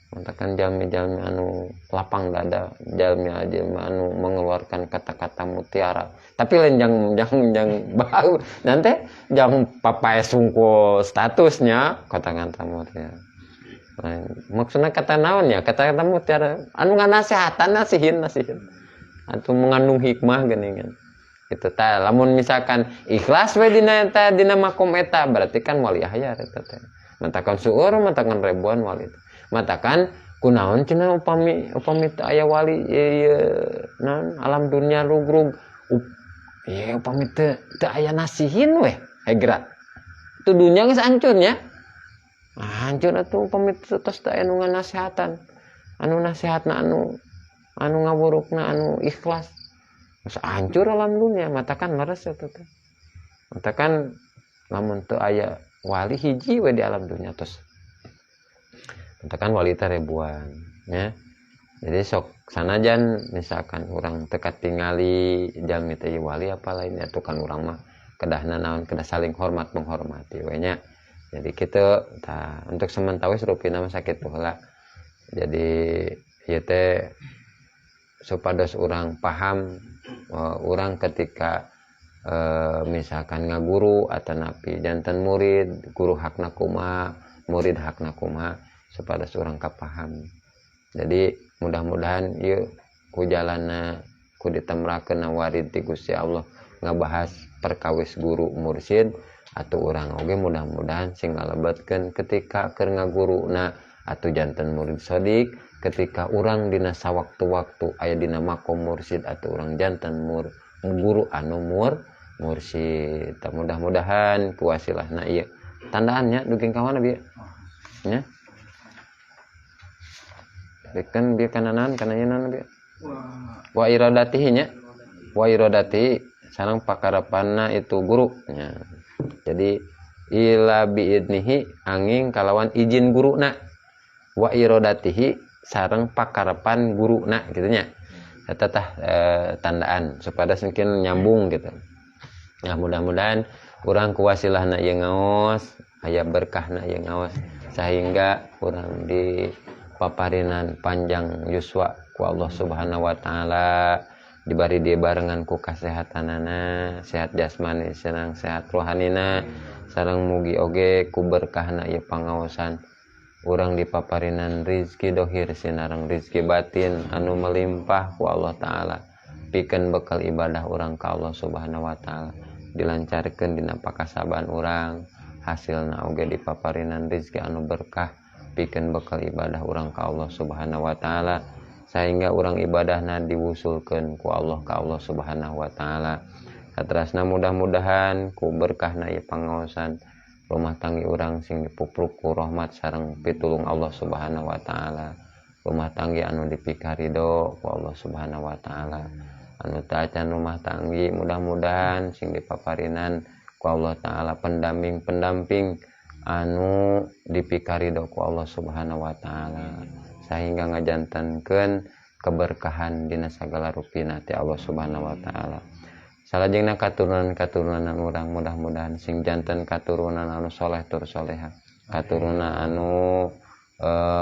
Matakan jalmi-jalmi anu lapang dada, jalmi-jalmi anu mengeluarkan kata-kata mutiara. Tapi lain jang bau nanti jang papae sungko statusnya kata-kata mutiara. Lain, maksudnya kata naon ya, kata-kata mutiara anu nganasehatan, nasihin atau mengandung hikmah geuningan. Gitu tah, lamun misalkan ikhlas we dina eta dina makom eta berarti kan wali ahyar eta teh. Matakan seueur, matakan ribuan wali. Matakan kunaon cenah upami teu aya wali ieu naon alam dunia rugrug. Ieu upami teu aya nasihin weh hegra. Itu dunia geus hancur nya. Hancur atuh upami tos teu aya nu nganasehatan. Anu nasihatna anu ngawurukna anu ikhlas. Geus hancur alam dunia, matakan leres eta teh. Matakan lamun teu aya wali hiji we di alam dunia tos. Matakan wali teh ribuan ya. Jadi sok sanajan misalkan urang teu katingali jalmi teh wali apa lainnya tuh kan urang mah kedahna naon kedah saling hormat menghormati we nya. Jadi kitu tah untuk sementawis rupina mah sakitu heula. Jadi ieu teh supados urang paham urang ketika misalkan ngaguru atanapi janten murid, guru hakna kumaha, murid hakna kumaha, supados urang kapaham. Jadi mudah-mudahan ieu ku jalanna ku ditemrakeun warid ti Gusti Allah ngabahas perkawis guru mursyid atau urang oge mudah-mudahan sing ngalebetkeun ketika keur ngaguruna atau janten murid sodik, ketika urang dina sawaktu-waktu aya dina makom mursyid atau urang janten guru anu mursyid. Mudah-mudahan kuwasilahna ieu tandaannya dugi ka mana bieu nya. Kan bieu kananan kana yeuna bieu wa iradatihi nya, wa iradati sareng pakarapanna itu guru nya. Jadi ila biidnihi angin kalawan izin guruna, wa iradatihi sareng pakarapan guruna gitu nya. Eta tah tandaan supaya mungkin nyambung gitu. Nah, mudah-mudahan urang kuwasilahna ieu ngaos, aya berkahna ieu ngaos sehingga urang di paparinan panjang yuswa ku Allah Subhanahu wa taala, dibari dia barengan ku kasehatanana, sehat jasmani sareng sehat rohanina, sareng mugi oge ku berkahna ieu pangaosan urang dipaparinan rizki dohir sinareng rizki batin anu melimpah ku Allah taala, pikeun bekal ibadah urang ka Allah Subhanahu wa taala, dilancarkeun dina pakasaban urang, hasilna oge dipaparinan rizki anu berkah pikeun bekal ibadah urang ka Allah Subhanahu wa taala, sehingga urang ibadahna diwusulkeun ku Allah ka Allah Subhanahu wa taala. Saterasna mudah-mudahan ku berkahna ieu pangaosan rumah tanggi urang sing dipupruk ku rahmat sareng pitulung Allah Subhanahu wa taala, rumah tanggi anu dipikarido ku Allah Subhanahu wa taala, anu teu acan rumah tanggi mudah-mudahan sing dipaparinan ku Allah taala pendamping-pendamping anu dipikarido ku Allah Subhanahu wa taala, sehingga ngajantankeun keberkahan dina sagala rupina ti Allah Subhanahu wa taala. Salajengna katurunan-katurunan urang mudah-mudahan sing janten katurunan anu soleh tur soleha, katurunan anu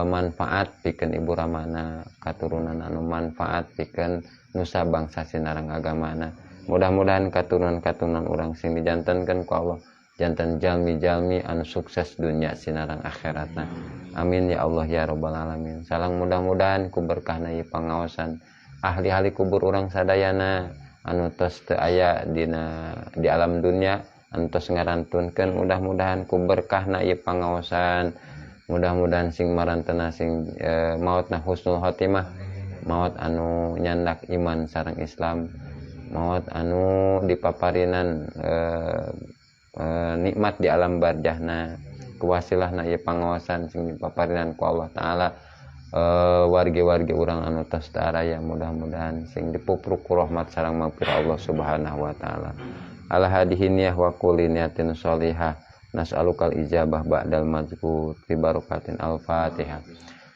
manfaat pikeun ibu ramana, katurunan anu manfaat pikeun nusa bangsa sinareng agamana. Mudah-mudahan katurunan-katurunan urang sing dijantenkeun ku Allah janten jalmi-jalmi anu sukses dunia sinareng akhiratna. Amin ya Allah ya rabbal alamin. Salang mudah-mudahan ku berkahna ieu pangaosan ahli-ahli kubur urang sadayana anu tos teu aya dina di alam dunia, anu tos ngarantunkeun, mudah-mudahan ku berkahna ieu pangaosan, mudah-mudahan sing marantena sing maotna husnul khotimah, maot anu nyandak iman sareng Islam, maot anu dipaparinan nikmat di alam barjahna, kuwasilahna ieu pangaosan sing dipaparinan ku Allah taala. Wargi-wargi urang anu tos teu araya mudah-mudahan sing dipupruk ku rahmat sareng magfirah Allah Subhanahu wa taala. Ala hadihi niyah wa kulli niyatin sholihah nas'alukal ijabah ba'dal mazkur bi barakatin al-Fatihah.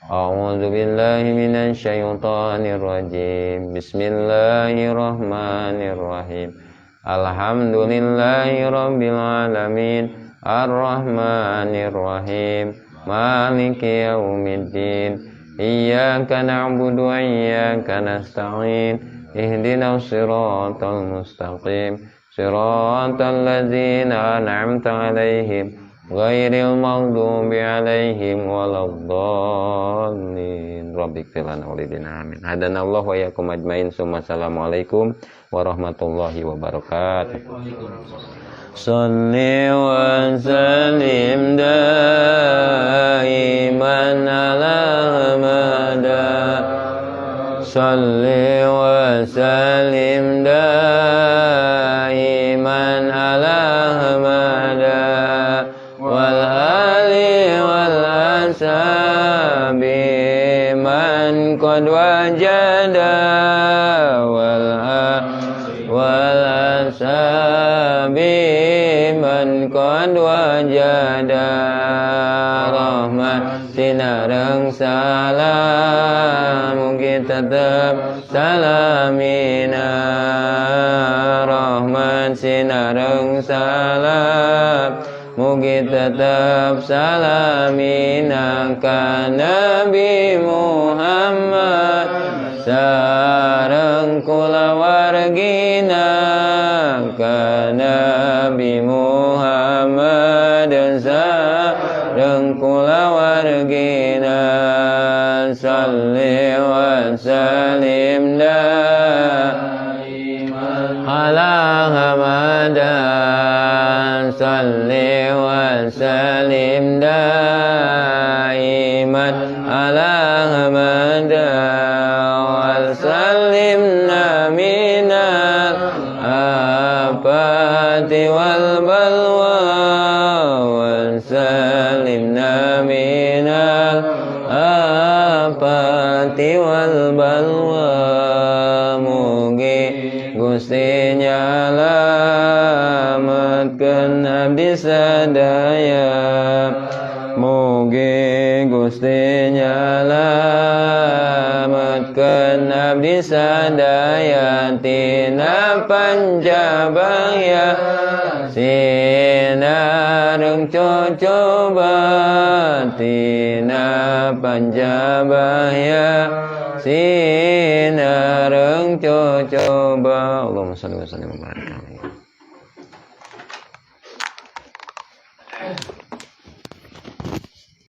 A'udzu billahi minasyaitonir rajim. Bismillahirrahmanirrahim. Alhamdulillahi rabbil alamin. Arrahmanirrahim. Maliki yaumiddin. Iyyaka na'budu wa iyyaka nasta'in. Ihdinas siratal mustaqim. Siratal ladzina an'amta 'alaihim ghairil maghdubi 'alaihim waladdallin. Rabbighfir lana wa lina amin. Hadanallahu wa iyyakum ajmain. Assalamualaikum warahmatullahi wabarakatuh. Salli wa sallim daiman ala Ahmad. Salli wa sallim daiman ala Ahmad wal ali wal ashabi man qad wajada wal wal ashabi man qad wajada. Rahmat sinareng salam mugi tetep salamina. Rahmat sinareng salam mugi tetep salamina ka Nabi Muhammad sareng kulawargina ka Nabi Muhammad sareng kulawargina. Salli wa sallim daiman ala Ahmad. Salli wa sallim daiman ala Ahmad wa sallimna minal afati wal balwa wa sallimna minal afati wal balwa. Mugi Gusti nyalametkeun abdi sadaya. Mugi Gusti nyalametkeun abdi sadaya tina panjabaya sinareng cocoba tina panjabaya sinareng cocoba. Allahumma shalli wa sallim wa barik.